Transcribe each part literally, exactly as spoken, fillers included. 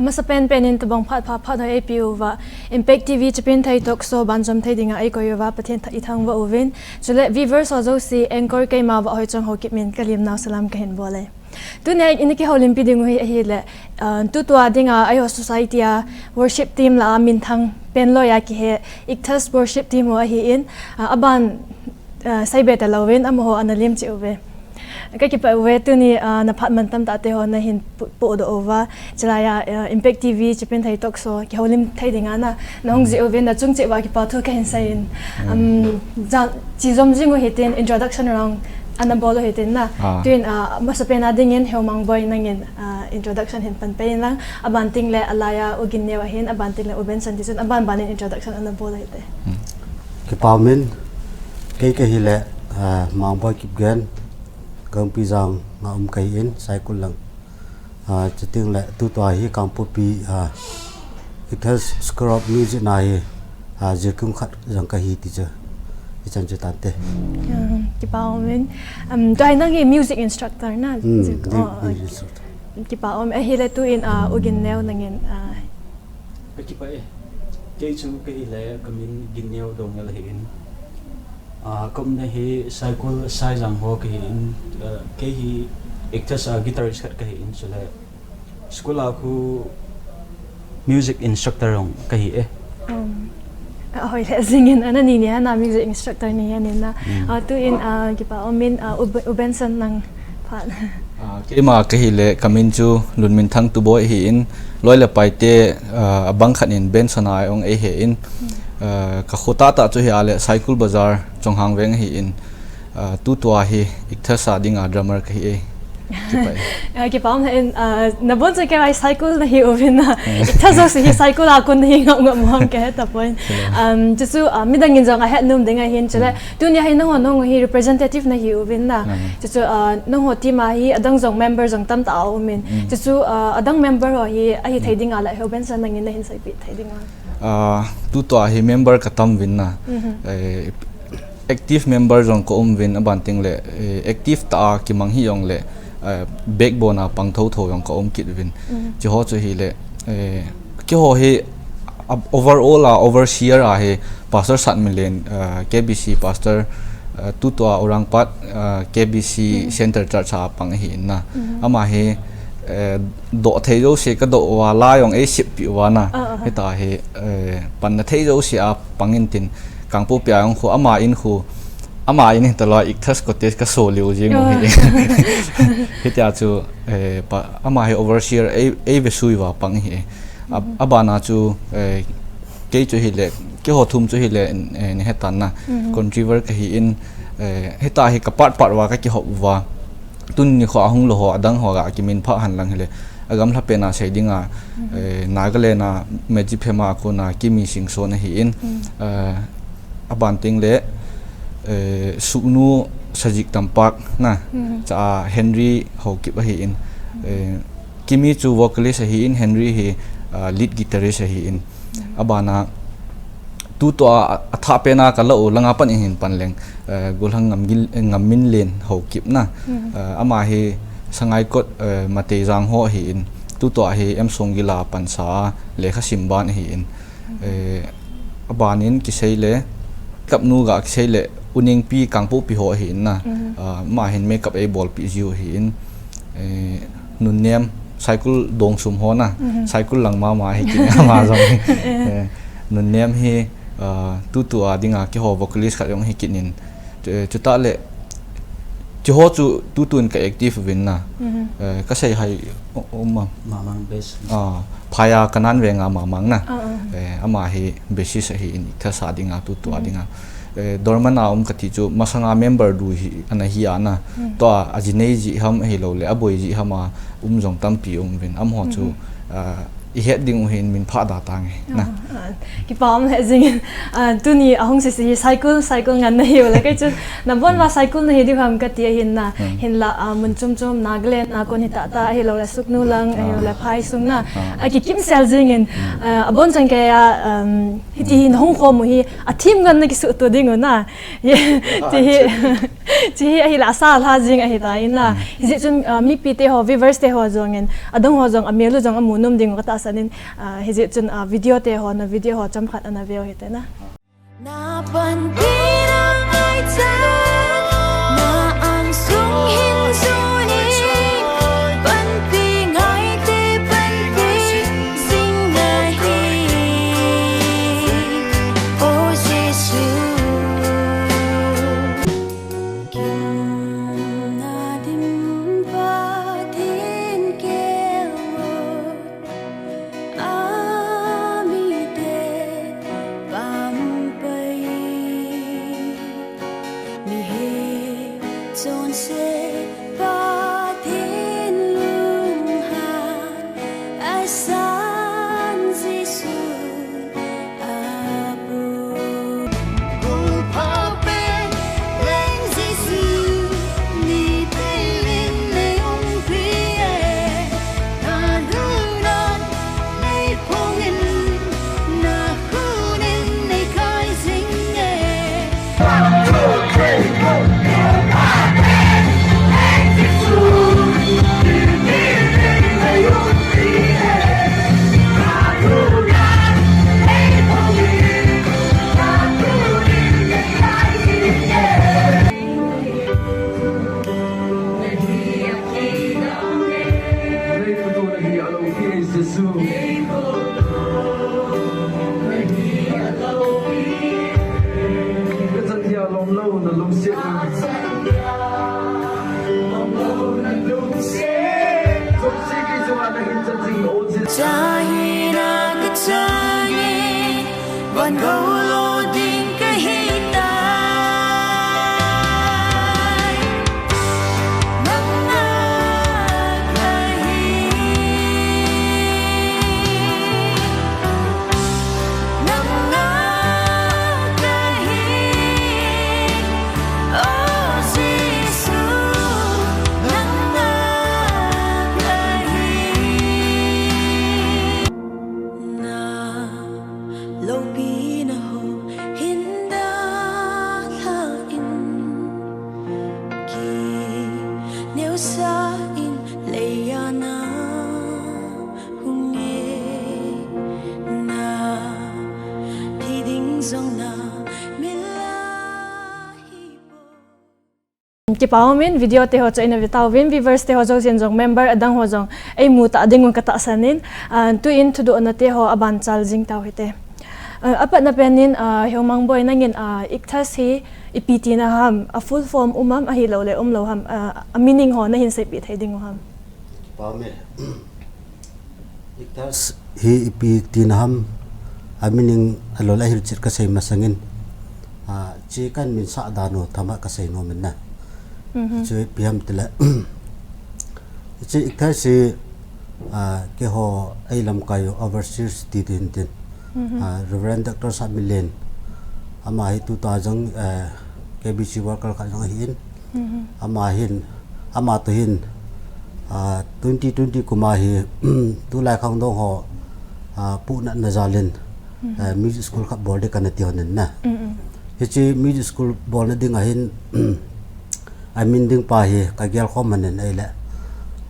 Masapen pen in tobang phat pha phat hoi eipeh uva, Impact T V Chapin Thei Talk Show banjom thei dinga eikoi uva Pathen tha-, ithangvah uvin. Chule viewers ho jouse anchor keima Vahoichong Haokip min kalemnau salam kahin bol e. Tunia ina kihoulimpi ding u hi ahile, ah, tutua dinga eiho society a worship team lah a minthang pen loiya kihe Ichthus worship team u ahin, ah, aban, ah, seibe talouvin amaho ana lim cheh uve. Kakipah uve tuni, ah, naphat mantam tah te ho nahin pu-, pohdoh uva. Chulaiya, ah, Impact T V Chapin Thei Talk Show kihoulim thei dinga na, nahung jeh uvin nachung cheh uva kipa thu kahin seiyin. Um, ja-, chejom jing u hitin introduction round ana bol u hitin na. Ah. Tuin, ah, masapen a dingin Heo Mangboi nangin, ah, introduction hin panpeh in lang. Aban tengle alaiya U Ginneo ahin, aban tengle U Benson tichun aban ban in introduction ana bol u hite. Hmm. Kipa umin, kei kahile, ah, Mangboi Kipgen, Gangpijang a um kahin, Saikul lang. Ah, chutengle tutua hi Kangpokpi, ah, Ichthus School of Music na hi, ah, jilkim khat jong kahi ti chu. Hichan chu tante. Ah, kipa umin. Um, tua hi nang hi music instructor na? Hmm, jil-, mu-, oh, music okay. Instructor. Kipa um, ahile tuin, ah, U Ginneo nangin, ah. Kakipah e. Kei chu kahile kamin Ginneo Doungel ahin. Ah, kaumna hi Saikul Saijang ho kahin, ah, kei hi Ichthus a guitarist khat kahin, chule school a khu music instructor jong kahi e. Um, ah, hoilheh jingin, ah, nani ni hana music instructor ni hana. Hmm. Ah, tuin, ah, kipa umin, ah, U-, U Benson nang phat. Ah, keima kahile kamin chu Lunminthang Tuboi ahin, loi le pai te, ah, abang khat in Benson a jong eihen, ah, kakho tahtah chu hile Saikul Bazar Chonghang Veng ahin, ah, tutua hi Ichthus a dinga drummer kahi e. Kipa e. Ah, kipa um in, ah, nabonchauva kei Saikul nahi uvin na. Hmm. Ichthus jouse hi Saikul a kon nahi ngam ngam ham kahe tapon. Hmm. Um, chuchu, ah, midang in jong ahet nom ding ahin chule. Hmm. Tunia hi nangho, nangho hi representative nahi uvin na. Hmm. Chuchu, ah, nangho team a hi adang jong member jong tamtah aumin. Hmm. Chuchu, ah, adang member ho hi ahithei dinga lah Heo Benson nangin nahin seipeh thei dinga. Ah, tutua hi member katam uvin na. Mhm. Eh, active member jong kaum uvin aban tengle, eh, active tah a kimang hijongle, eh, backbone a pang thotho jong kaum kit uvin. Mhm. Chuho chu hile, eh, keiho hi, ah, overall a, overseer a hi Pastor Satminlen, ah, K B C pastor, ah, tutua Urangpat, ah, K B C, mhm, Center Church a pang ahin na. Mhm. Ama hi, eh, doh thei jouse kadoh uva, la jong eisep peh uva na. Ah, ah, ah. Hitia hi, eh, panna thei jouse a pang in tin, Kangpokpi a jong khu, ama in khu, ama in hitalou Ichthus Cottage kaso lheh jing u hi. Ah. Hitia chu, eh, pa, ama hi overseer ei, eivesui uva pang ahi. A, mhm, abana chu, eh, kei chu hile, keiho thum chu hile, eh, nahetan na. Mhm. Contribute kahin, eh, hitia hi ka part part uva kakihop uva. Tuni nikho a hung lou ho, adang ho ga kiminphah hen lang hile. Agamla pen a sei dinga, mhm, eh, Nagaland a Medziphema a kona Kimi Singson ahin, mhm, eh, aban tengle, eh, Sugnu Sajik Tampak na, mhm, cha Henry Haokip ahin, mhm, eh, Kimi chu vocalist ahin, Henry hi, ah, lead guitarist ahin. Abana tutua a, athah pen a kala u langa pat in hin pan leng, eh, Golhang Ngam Gil-, Ngamminlen Haokip na. Mhm. Eh, ama hi Sangaikot, eh, Mateijang ho ahin. Tutua hi M Songgil a pansa a lekha sim ban ahin. Mhm. Eh, abanin kisei le, makeup nu ga kisei le, U Nengpi Kangpokpi ho ahin na. Mhm. Ah, ama hin makeup eibolpeh jiu ahin. Eh, Nunnem, Saikul Dongsum ho na. Mhm. Saikul lang mama hi kit in ama jong. Eh. Eh, Nunnem hi, ah, tutua dinga keiho vocalist khat jong hi kit in. Chu, eh, chutah le, chuho chu tutun ka active uvin na. Mhm. Eh, kasei hai, o-, um, ma. Mamang bass. Ah, phai a Kanan Veng a Mamang na. Ah, ah. Eh, ama hi bassist ahin, Ichthus a dinga, tutua, mhm, dinga. Eh, Dorman a um kati chu, masanga member du hi, ana hi a na. Mhm. Tua, aji nei jeh ham ahilou le, aboi jeh ham a, um jong tampi um uvin. Amaho chu, mhm, ah, ihet ding u hin minphah da tange, na. Ah, ah, kipa um lheh jingin, ah, tuni ahung sese hi Saikul, Saikul ngen nahiu le, kei chu, nabon uva Saikul nahi diu ham kati ahin na. Hmm. Hinla, ah, mun chom chom, Nagaland a kon hita ta, ahilou le Sugnu lang, ahilou le Phaisung na. Ah. Akikimsel jingin, ah, abonchan kei a, um, hiti hi nahung khom u hi, athim ngen nakisuhto ding u na. Ye, ah, ti hi, ti hi ahile asa lha jing ahitan na. Hmm. Hijeh chun, ah, mipi te ho, viewers te ho jongin, adang ho jong, amel u jong amu nom ding u kati a, Sanin, ah, hijeh chun, ah, video te ho, na video ho chomkhat ana veu hite na. Na panpi na ngaichat, na angsung hin sunin, panpi ngaite panpi jing ahi. O Jesu, kin na dim Pathen keu Amite pampai, mihem chonset Pathen lunghan asan Jesu apu. Gulpha pen leng Jesu, ni peilin nei umpi e. Na lunghan nei pungin, na hunin nei kai jing e. One, two, three, four. Gulpha pen leng Jesu, ni peilin nei umpi e. Tahina kachangin, van gou lo ding kahitai. Nang a kahi, nang a kahi. O Jesu, nang a kahi. Na loupina ho hin dalhan, kineosah in leiya na hung e. Na thi ding jong na mil ahi poi. Kipa umin, video te ho chu eina ve tauvin, viewers te ho jouse jong, member adang ho jong eimu ta ding un katahsan in, ah, tuin thudohna te ho abanchal jing tau hite. Ah, apatna pen in, ah, Heu Mangboi, nangin, ah, ICTAS hi ipi tina ham, a full form um am, ahilouleh umlou ham, ah, a meaning ho nahin seipeh thei diu ham? Kipa umin. ICTAS hi ipi tina ham, a meaning ahilouleh ahilchet kasei masangin, ah, hiche kamin sah dan u themkhat kasei nom in na. Mhm. Chu ipi ham itile, hiche ICTAS hi, ah, keiho eilamkai u overseers ti ding tin. Mhm. Ah, Reverend Doctor Sammilen, ama hi tuta jong, eh, K B C worker khat jong ahin. Mhm. Ama hin, ama toh hin, ah, twenty twenty kum a hi, tulai khangdong ho, ah, puhnatna jal in, mhm, ah, music school khat bol ding kana ti hon in na. Mhm. Hiche music school bolna ding a hin, a min ding pa hi kagel khom hon in ahile.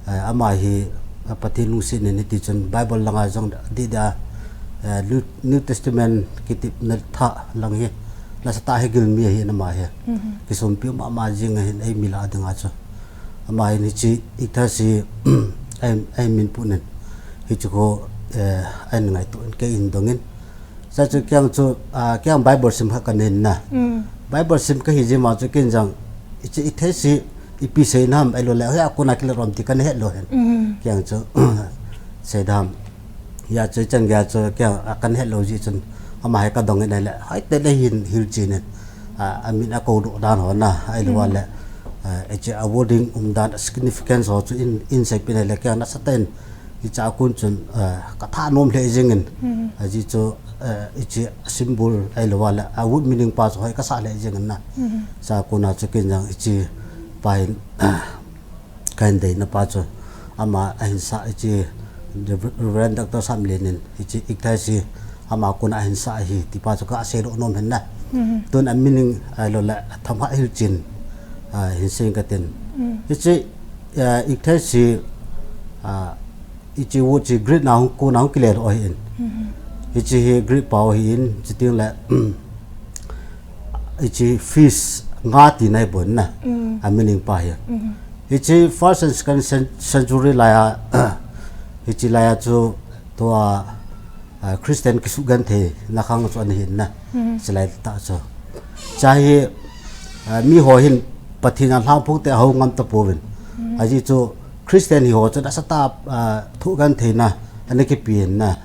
Ah, ama hi, ah, Pathen lungset in hiti chun Bible langa jong didi a, ah, New, New Testament kitepna thah lang hi nasatah a hegel mi ahin ama hi. Mhm. Kisumpi mama jing ahin eimi lah a dinga chu. Ama hin hiche ICTAS hi, a, a min puh in. Hiche kho, eh, ahin ngaito in kei hin dong in. Sa chu kei jong chu, ah, kei jong Bible sim kha kanei in na. Mm. Bible sim kahi jeh ma chu kei jong, hiche ICTAS hi ipi seina ham ahilouleh, hoi a kona kilah ham ti kana het lou hin. Mm. Kei jong chu, seida ham. Hijeh chun kei jong chu, kei jong, ah, kana het lou jeh chun, ama hi kadong in ahile, hoitah in eihin hilchen in. Ah, a min a koudoh dan ho na, ahilouleh, mm, ah, hiche a wording umdan, a significance ho chu in, in seipeh in ahile, kei jong nasatah in, hiche a kon chun, eh, katha nom lheh jeng in. Mhm. Ajeh chu, eh, hiche symbol ahilouleh, a word meaning pa chu hoi kasah lheh jeng in na. Mhm. Hiche a kona chu kei jong hiche pa hin, kahin deina pa chu ama ahin sah hiche Reverend Doctor Samlen in hiche ICTAS hi ama kona ahin sah ahi ti pa chu kasei lou nom hin na. Mhm. Tun a meaning ahilouleh themkhat hilchen, ah, hin sei inge katin. Mm. Hiche, ah, ICTAS hi, ah, Hiche word chu Greek na hung, kona hung kile doh ahin. Hiche hi Greek pao ahin, chuteng le, hiche fish nga tina ahi pon na. A meaning pa hi. Hiche first and second cen-, century lai a, hiche lai a chu tua, ah, Christian kisugenthei na khang chu ana hin na. Chulai tah chu. Chua hi, ah, mi ho hin Pathen a lhangphong te ahou ngam tapouvin. Ajeh chu Christian hi ho chu nasatah a, ah, thohgentheina ana kipen na.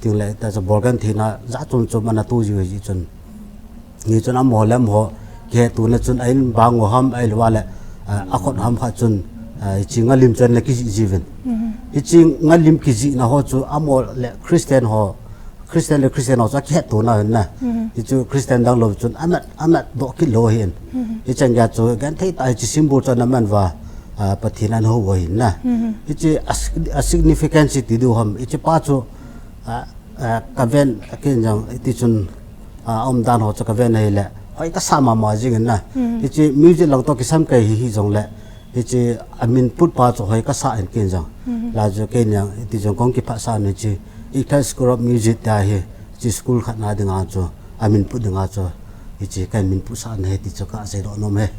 Chuteng le tah chu bolgentheina jat chom chom ana to jiu ahi jeh chun. Hichun amaho le amaho kihetona chun a in bang u ham ahilou le, ah, akhut ham khat chun, ah, hiche ngalim chu ana kijih jiuvin. Hiche ngalim kijihna ho chu amaho le Christian ho, Christian le Christian ho chu akihetona ahin na. Hichu Christian dang lou chun anat, anat doh kit lou ahin. Hichan gei a chu genthei tah hiche symbol chu ana man uva, ah, Pathen ana hou u ahin na. Hiche a, a significance ti diu ham, hiche pa chu, ah, ah, kaven, ken jong, hiti chun, ah, aumdan ho chu kaven ahile, hoi kasa mama jingin na. Hiche music lang toh kisam kei hi, hijongle, hiche amin put pa chu hoi kasa in ken jong. Lai chu ken jong, hiti jong kong kiphatsah in hiche, Ichthus School of Music tia hi, hiche school khat na dinga chu, amin put dinga chu, hiche kamin putsah na ahi ti chu kasei doh nom e.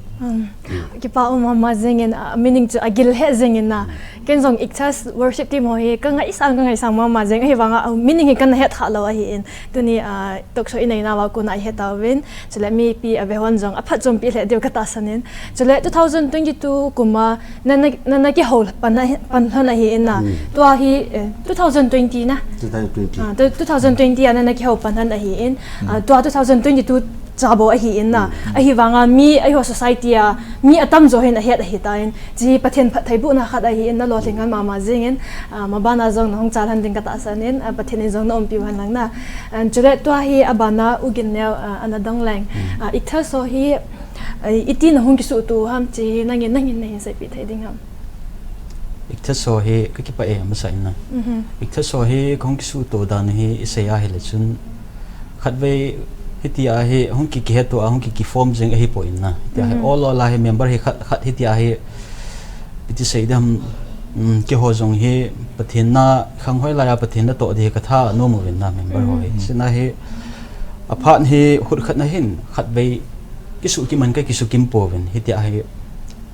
Kipa um mama jingin, ah, meaning chu agil lheh jingin na. Ken jong Ichthus worship team ho hi kangaisang, kangaisang mama jing, ahivanga, ah, meaning hi kana het kha lou ahin. Tuni, ah, talk show inei nauva kona ihet tauvin. Chule mipi avehon jong aphatchompi lheh diu katahsan in. Chule two thousand twenty-two kum a nana, nana kihou pan, pan lhon ahin na. Tua hi, eh, two thousand twenty na. Two thousand twenty. Ah, two thousand twenty a nana kihou pan lhon ahin. Ah, tua two thousand twenty-two cha bou ahin na. Ahivanga mi, eiho society a mi atamjo hin ahet ahitan. Hiche hi Pathen phattheibohna khat ahin na, lolhing ngal mama jingin, ah, mabana jong nahung chalhan ding katahsan in, ah, Pathen in jong naumpiu hen lang na. Ah, chule tua hi abana U Ginneo, ah, ana dong leng. Ah, Ichthus ho hi, ah, iti nahung kisuhto u ham hiche hi nangin, nangin nahin seipeh thei ding ham? Ichthus ho hi kakipah e, masa in na. Ichthus ho hi kahung kisuhto dan hi isei ahile chun, khatvei hitia hi hung ki, kihetto a, hung ki, kiform jing ahipoi na. Hitia hi ol ol a hi member hi khat, khat hitia hi, iti sei ding ham, um, keiho jong hi Pathen na, khang hoi lai a Pathen natoh ding hi katha nom uvin na member ho hi. Chuna hi, aphat hi khut khat na hin, khatvei kisuh kiman kakisuh kim pouvin, hitia hi,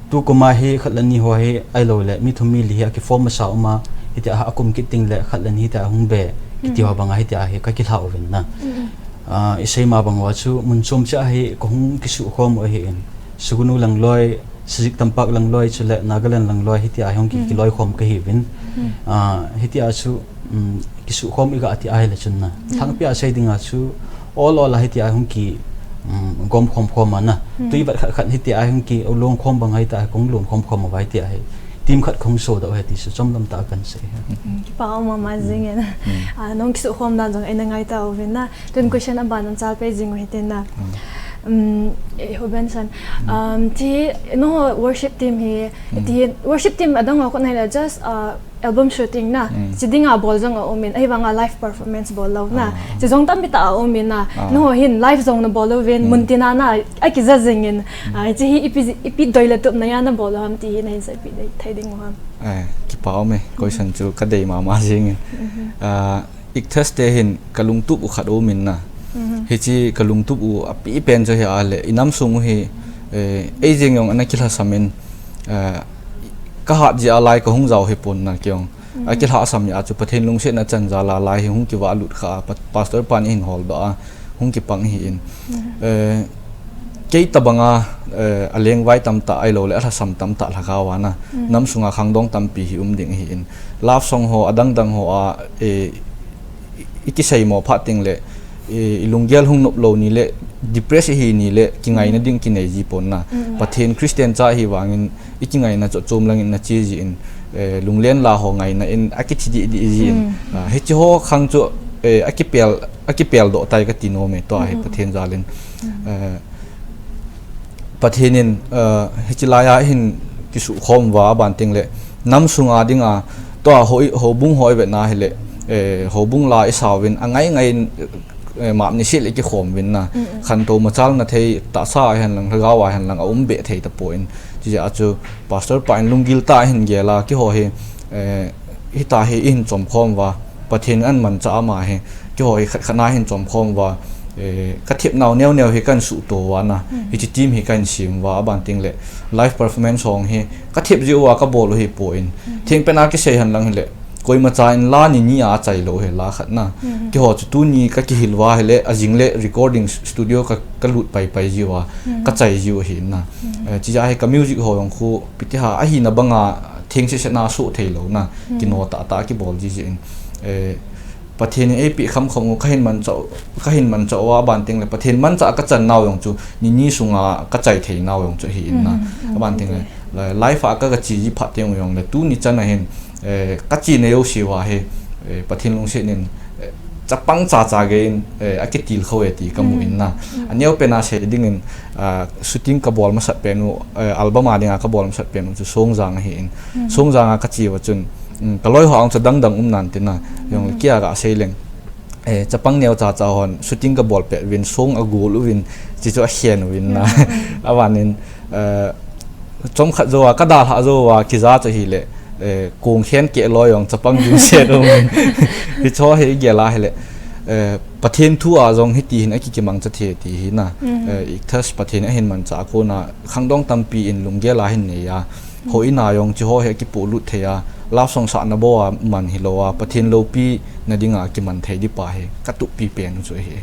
tukum a hi khat le ni ho hi ahilou le, mi thum mi li hi akiform masa um a, hitia akum kit teng le khat le ni hitia hung be, kiti ho banga hitia hi kakilha uvin na. Ah, isei ma bang uva chu, mun chom cheh a hi kahung kisuh khom u ahin. Sugnu lang loi, Sijik Tampak lang loi, chule Nagaland lang loi, hitia hi hung ki, kiloi khom kahiuvin. Ah, hitia chu, um, kisuh khom iga ti ahile chun na. Lhangpi a sei dinga chu, ol ol a hitia hung ki, um, gom khom khom a na. Tui vat khat khat hitia hung ki, u long khom bang hitia kong long khom khom uva hitia hi. Team khat kong so da u ahi ti chu chomlam tah a kan sei. Kipa um mama jingin. Ah, nahung kisuh khom dan jong eina ngai tauvin na. Tun question aban in chal pei jing u hitin na. Um, eh, Huben san. Um, ti, no worship team hi, ti worship team adang ho kon ahile just, uh, album shooting na. Chi dinga bol jong aumin, ahivanga live performance bol lou na. Chi jong tampi tah aumin na. No hin live jong nabol uvin, mun tina na, akija jingin. Ah, chi hi ipi, ipi doi le tup na a nabol u ham ti hi nahin seipeh thei ding u ham? Eh, kipa um e, question chu kadei mama jingin. Ah, Ichthus te hin kalungtup u khat aumin na. Hiche kalungtup u apipen chu hi ahile, inam sung u hi, eh, ei jeng jong ana kilhasam in, eh, kahat jeh a lai kahung jao hipon na kei jong. Akilhasam jeh a chu Pathen lungsetna chan jal a lai hi hung kivah lut kha a, pa-, pastor pan eihin holdoh a, hung kipang ahin. Eh, kei tabang a, eh, alengvai tamtah ahilou le alhasam tamtah lhagao a na. Nam sunga khangdong tampi hi um ding ahin. Love song ho, adang dang ho a, eh, i, i kiseimo phat teng le, i, i lunggel hung nop lou ni le, depress ihi ni le, kingaina ding kinei ji pon na. Pathen Christian cha ihi vangin, i kingaina chu chom langin na che jin, eh, lunglen la ho ngaina in akithi dih dih jin. Ah, hiche ho khang chu, eh, akipel, akipel doh tai kati nom e, tua hi Pathen jalin. Eh, Pathen in, eh, hiche lai a hin kisuh khom uva aban teng le, nam sunga dinga, tua ho, houbung ho i vetna hile, eh, houbung la i sauvin, angai ngai in, eh, map ni sil i kikhom uvin na. Khantou machal na thei, tahsa a hen lang, lhagao a hen lang, aum be thei tapon. Chijeh a chu, pastor pa in lunggil tah a hin gel a, keiho hi, eh, hita hi ihin chomkhom uva, Pathen in amanchah ama hi, keiho hi khat khat na hin chomkhom uva, eh, ka thep nau neo neo hi kahin suhto uva na, hiche team hi kahin sem uva, aban teng le live performance hong hi ka thep jeh uva ka bol u hi poi. Thengpen a kisei hen lang hile, koima cha in la ni ni a achai lou hi la khat na. Keiho chu tuni ka kihil uva hile, ajing le recording studio ka, ka lut pai pai jiu a, ka chai jiu ahi na. Eh, chijeh a hi ka music ho jong khu, piti ha, ahina banga theng sese na suh thei lou na, kino tah tah kibol ji jeh in. Eh, Pathen in eipeh kham kham u, kahin manchah, kahin manchah uva aban teng le, Pathen manchah ka chan nau jong chu, ni ni sunga ka chai thei nau jong chu ahi in na. Aban teng le, la-, live a ka, ka che ji phat teng u jong le, tuni chan a hin, eh, ka chena jouse uva hi, eh, Pathen lungset in, eh, chapang cha cha gei in, eh, akitilkhou e ti kamu in na. Aneopen a sei ding in, ah, shooting ka bol masat pen u, eh, album a dinga ka bol masat pen u chu Songjang ahi in. Songjang a ka che uva chun, um, ka loi ho ang chu dang dang um nan tin na. Jong le kei a ka sei leng. Eh, chapang neo cha cha hon shooting ka bol pet uvin, song agol uvin, chuche chu akhen uvin na. Aban in, eh, chomkhat jou a, ka dalhah jou uva, kija chu ahile, eh, kong khen keh loi jong chapang dimset um in. Hiche hi igel a hile, eh, Pathen thu a jong hiti hin akikimangcha thei ti hi na. Eh, Ichthus Pathen ahin manchah a kona, khangdong tampi in lunggel a hin nei a. Houin a jong hiche ho hi akipolut thei a, love song sahna bou a man hilou a, Pathen loupina dinga kiman thei ding pa hi ka tup pi pen u chu ahi.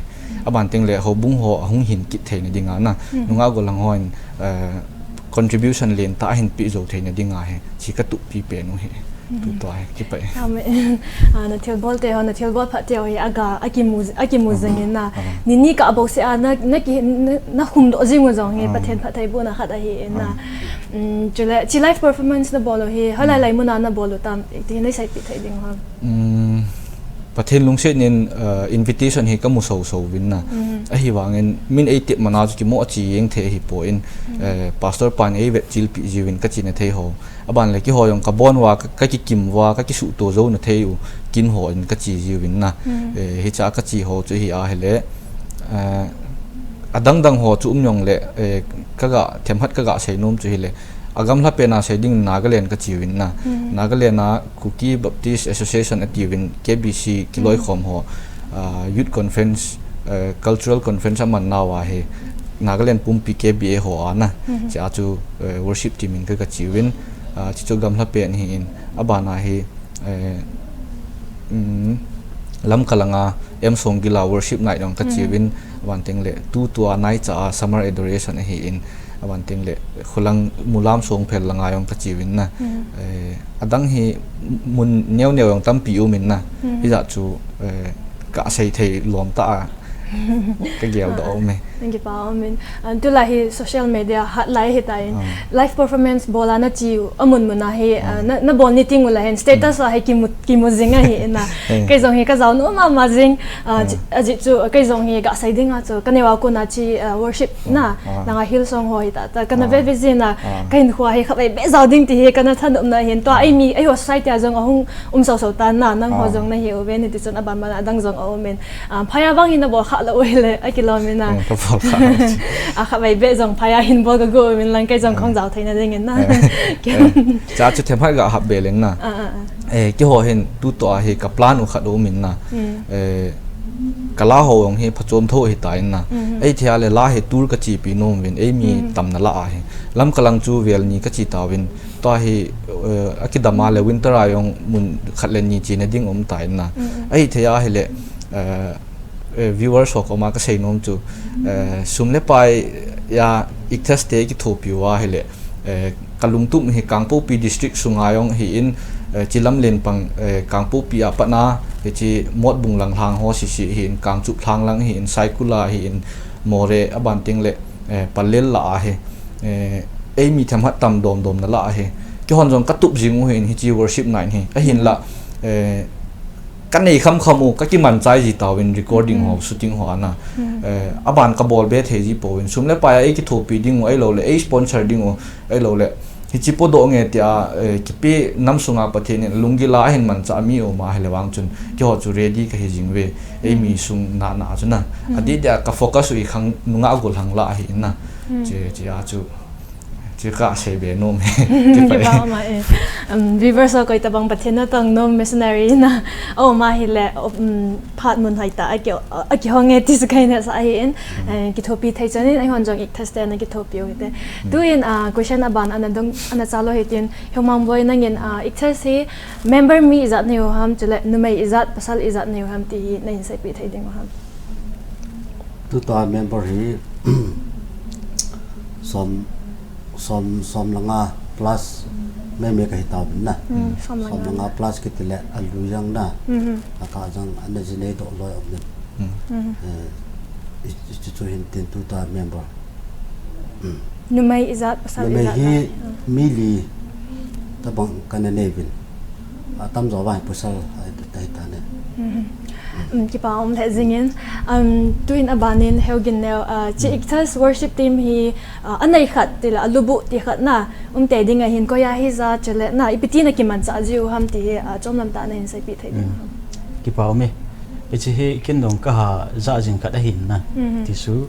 Aban teng le houbung ho ahung hin kit theina dinga na, nungah gollhang hon, eh, contribution lentah ahin peh jou theina dinga hi, hiche ka tup pi pen u ahi. Tutua hi, kipah e. Amen. Ah, na thilbol te ho, na thilbol phat te ho hi, aga, akimu, akimu jing in na. Ni ni kah bouseh a, na, na ki, na, na humdoh jing u jong hi, Pathen phattheibohna khat ahi in na. Um, chule, hiche live performance na bol u hi, hoilai lai mun a na bol u tam, ti nei seipeh thei ding ham. Um, Pathen lungset in, uh, invitation hi kamu sou sou uvin na. Ahivangin, min eitep man a chu kimo a che jeng thei ahipoi in, eh, Pastor pan eivetchilpi jiuvin ka chena thei ho. Aban le keiho jong ka bon uva, ka, ka kikim uva, ka kisuhto jouna thei u, kin ho in ka che jiuvin na. Eh, hiche a ka che ho chu ahi a hile, eh, adang dang ho chu um jong le, eh, ka ga, themkhat ka ga sei nom chu hile, agamla pen a sei ding Nagaland ka che uvin na. Nagaland a Kuki Baptist Association atiuvin K B C kiloikhom ho, ah, youth conference, eh, cultural conference aman nauva hi Nagaland pumpi K B A ho a na. Hiche a chu, eh, worship team in ka, ka che uvin, ah, hiche chu gamla pen ahi in, aban a hi, eh, um, Lamka langa M Songgil a worship night jong ka che uvin, aban teng le tutua naicha a summer adoration ahi in, aban teng le khulang Mulam Songphel langa jong ka che uvin na. Eh, adang hi mun neo neo jong tampi um in na. Hijeh chu, eh, ka sei thei lom tah a ka geldoh um e. Nang kipa um in. An tulai hi social media hat lai hitan. Live performance bol a na che u, amun mun a hi, ah, na, na bol ni teng u la hin status a hi kimu, kimu jing ahi in na. Kei jong hi ka jao nom mama jing, ah, ajeh chu, kei jong hi ga sei ding a chu, ka neo a kona hiche, ah, worship na, langa Hillsong ho hi tah tah, kana ve ve jin na, ka hinkho a hi khatvei beh jao ding ti hi kana thanop na hin, tua eimi, eiho society a jong ahung um sou sou tan na, nangho jong na hi uve, hiti chun aban ban a adang jong aum in. Ah, phaya vang hi na bol kha lou u hile, akilom in na. Hmm, ka bol kha lou u. Ah, khatvei beh jong phaya hin bol ka go um in lang kei jong kahung jao theina ding in na. Hiche a chu themkhat ga hap be leng na. Eh, keiho hin tutua hi ka plan u khat um in na. Eh, ka la ho jong hi phachom tho ahitan na. Ahithei a le la hi tour ka chepi nom uvin, eimi tamna la a hi. Lamka lang chu vel ni ka che tauvin. Tua hi, eh, akidam a le winter a jong mun khat le ni chena ding um tan na. Ahithei a hile, eh, eh, viewers ho koma ka sei nom chu, eh, sum le pai a Ichthus te kithopi uva hile, eh, ka lungtup hi Kangpokpi district sunga jong ahi in, eh, hiche lamlen pang, eh, Kangpokpi a pat na, hiche Motbung lang lhang ho sese ahi in, Kangchup lhang lang ahi in, Saikul a ahi in, Moreh aban teng le, eh, Pallel la a hi, eh, eimi themkhat tam dom dom na la a hi. Keihon jong ka tup jing u ahi in hiche worship night hi. Ahinla, eh, ka nei kham kham u, ka kiman chai ji tauvin recording ho, shooting ho a na. Eh, aban ka bol be thei ji pouvin. Sum le pai a ei kithopi ding u, ahilou le ei sponsor ding u, ahilou le hiche podoh nge tia, eh, kipe nam sunga Pathen in lunggil a ahin manchah mi um a hile vang chun, keiho chu ready ka hi jing uve, eimi sung na na chu na. Adeh dia ka focus u hi khang nungah gollhang la ahi in na. Hiche, hiche a chu, Kikah sei be nom e. Kipah e. Kipah ma e. Um, viewers ho koi tabang Pathen natong nom missionary na. Oh, ma hi le, um, phat mun hoi ta, aki, aki hong e ti su kai na sa hi in. Eh, kithopi thei chan in, ai hon jong ICTAS te na kithopi u te. Tu in, ah, question aban ana dong, ana chalo hi tin, Hiongmang Boi nangin, ah, ICTAS hi member mi ijat nei u ham, chule numei ijat, pasal ijat nei u ham ti hi na hin seipi thei ding u ham. Tuta member hi som, som, som le nga plus me me ka hi tauvin na. Mm, som le nga. Som le nga plus kiti le alu jang na. Mhm. Akah jang ana ji nei doh loi um in. Mm. Mhm. Eh, i, i, chu, chu hin tin tuta member. Mm. Numei ijat, pasal ijat na. Numei hi mi li tabang kana nei uvin. Atam jo vang pasal ai ta, ta, ta ne. Mhm. Um, kipa um le jing in, um, tu in aban in Heu Gin Neo, uh, chi ICTAS worship team hi, uh, anei khat ti le, alubu ti khat na, um te ding ahin koi a hi ja chule na, ipi ti na kimanchah ji u ham ti hi, uh, chom lam tah na hin seipi thei ding u ham. Kipa um e. Hichi hi kin dong ka ha ja jing khat ahin na. Mhm. Ti su.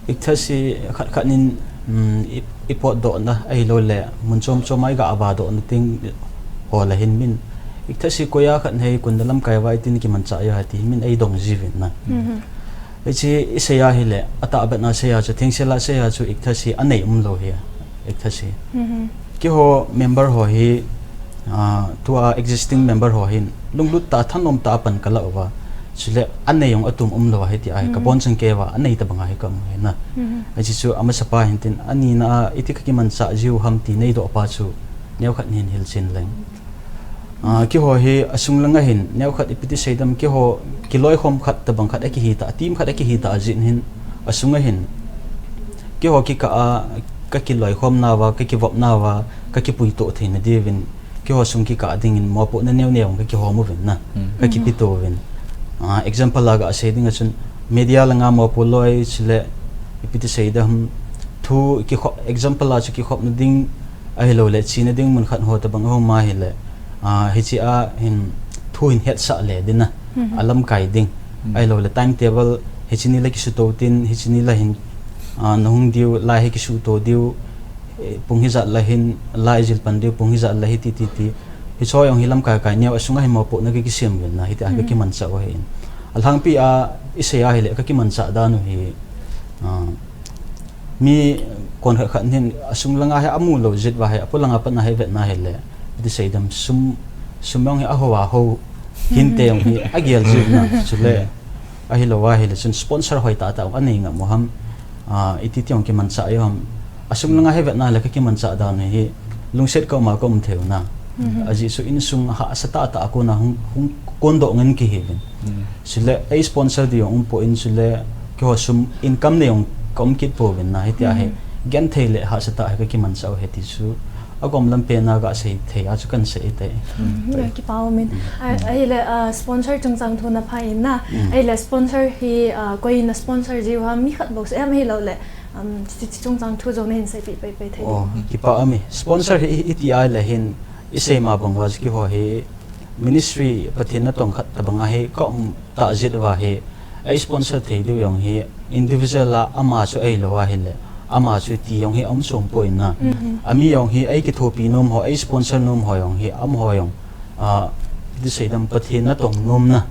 ICTAS hi khat khat nin, um, i, i potdoh na, ahilou le, mun chom chom a i ga va doh na ting ho le hin min. ICTAS hi koi a khat nei kun da lamkai vai tin kimanchah jo ha ti min ei dong ji uvin na. Mhm. Hichi i sei a hi le, atah bet na sei a chu, thing sei la sei a chu ICTAS hi anei um lou hi. ICTAS hi. Mhm. Kiho member ho hi, ah, tua existing member ho hin, lunglut ta thanom ta pan ka la uva. Chule anei jong atum um lou hi ti a hi, ka bon chang kei va, anei tabang a hi ka mu hi na. Mhm. Hichi chu amasa pa hin tin, ani na a, iti ka kimanchah ji u ham ti nei doh pa chu, neo khat nin hil chin leng. Ah, kiho hi asung langa hin, neo khat ipi ti sei dam, kiho kiloikhom khat tabang khat akihi ta, team khat akihi ta ajin hin, asunga hin. Kiho kikah a, ka kiloikhom nauva, ka kivop nauva, ka kipuito theina diuvin, kiho sung kikah dingin mopohna neo neo ka kihom uvin na, ka kipeto uvin. Ah, example a ga sei ding a chun, media langa mopo loi chule, ipi ti sei dam, thu kikhop, example a chu kikhopna ding, ahilou le, china ding mun khat ho tabang ho ma hi le, ah, hichi a hin thu hin hetsah le ding na, alamkai ding. Ahilou le, timetable, hichi ni la kisuto tin, hichi ni la hin, ah, na hung diu, lai hi kisuto diu, eh, pung hijat la hin, lai jil pan diu, pung hijat la hi ti, ti, ti. Hicho jong hi lamkai kai neo asunga hin mopohna ka kisem uvin na, hiti a ka kimanchah u ahin. Alhangpi a, i sei a hi le, ka kimanchah dan u hi, ah, mi kon khat khat hin asung langa hi amu lou jit va hi, apo langa pat na hi vet na hi le, ti sei dam sum, sum jong hi aho a ho, hinte jong hi agel jit na, chule, ahilou a hi le, chun sponsor hoi ta ta, anei ngam u ham, ah, iti ti jong kimanchah jo ham, asung langa hi vet na le ka kimanchah dan hi, lungset ka um a ka um thei u na. Ajeh chu insung hahsa ta ta a kon a hung, hung kon doh ngen kihi uvin. Chule, ei sponsor di jong um poi in chule, kiho sum income nei jong ka um kit pouvin na, hiti a hi, genthei le hahsa ta hi ka kimanchah u hi ti chu, agom lam pen a ga sei thei a chu kan sei te. Mm, kipa um in. Ahile, ah, sponsor chungchang thu na pha in na. Ahile sponsor hi, ah, koi na sponsor ji u ham, mi khat bou seh ham ahilou le, um, chi, chi chungchang thu jong na hin seipi pai pai thei. Oh, kipa um e. Sponsor hi, hi, iti a le hin, i sei ma bang uva chu kiho hi, ministry Pathen natong khat tabang a hi ka um ta jit uva hi, ei sponsor thei diu jong hi individual a ama chu ahilou a hi le, ama chu ti jong hi aum sung poi na. Ami jong hi ei kithopi nom ho, ei sponsor nom ho jong hi, amaho jong, ah, ti sei dam Pathen natong nom na.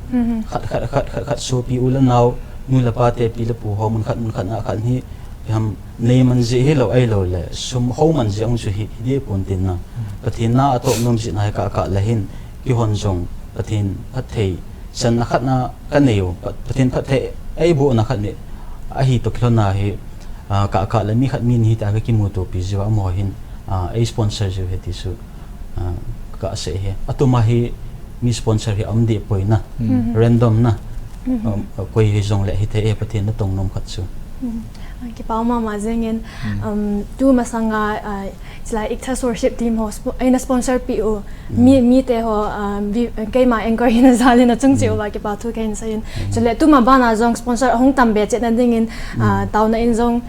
Khat, khat, khat, khat, khat sopi u le nao, nu le pa te, pi le pu ho mun khat, mun khat na khat hi, ham, nei man jeh hilou ahilou le, sum ho man jeh ong chu hi, hi deh pon tin na. Pathen na a toh nom jeh na hi kah kah le hin, kihon jong, Pathen phatthei, channa khat na ka nei u, Pa-, Pathen phatthei, ei boh na khat ni, ahi toh kilhon na hi, ah, kah kah le mi khat mi ni hi ta ka kimuto pi jiu a amaho hin, ah, ei sponsor jiu hi ti chu. Ah, ka sei hi. Atum a hi mi sponsor hi aum deh poi na. Random na. Um, koi hi jong le hi thei e Pathen natong nom khat chu. Ah, kipa um mama jeng in, um, tu masang a, ah, chulai ICTAS worship team ho spo-, eina sponsor pi u. Mi, mi te ho, ah, vi-, keima anchor hina jal in achung cheh uva kipa thu kahin sei in. Chule tu ma ban a jong sponsor ahung tam be chet na ding in, ah, taona in jong,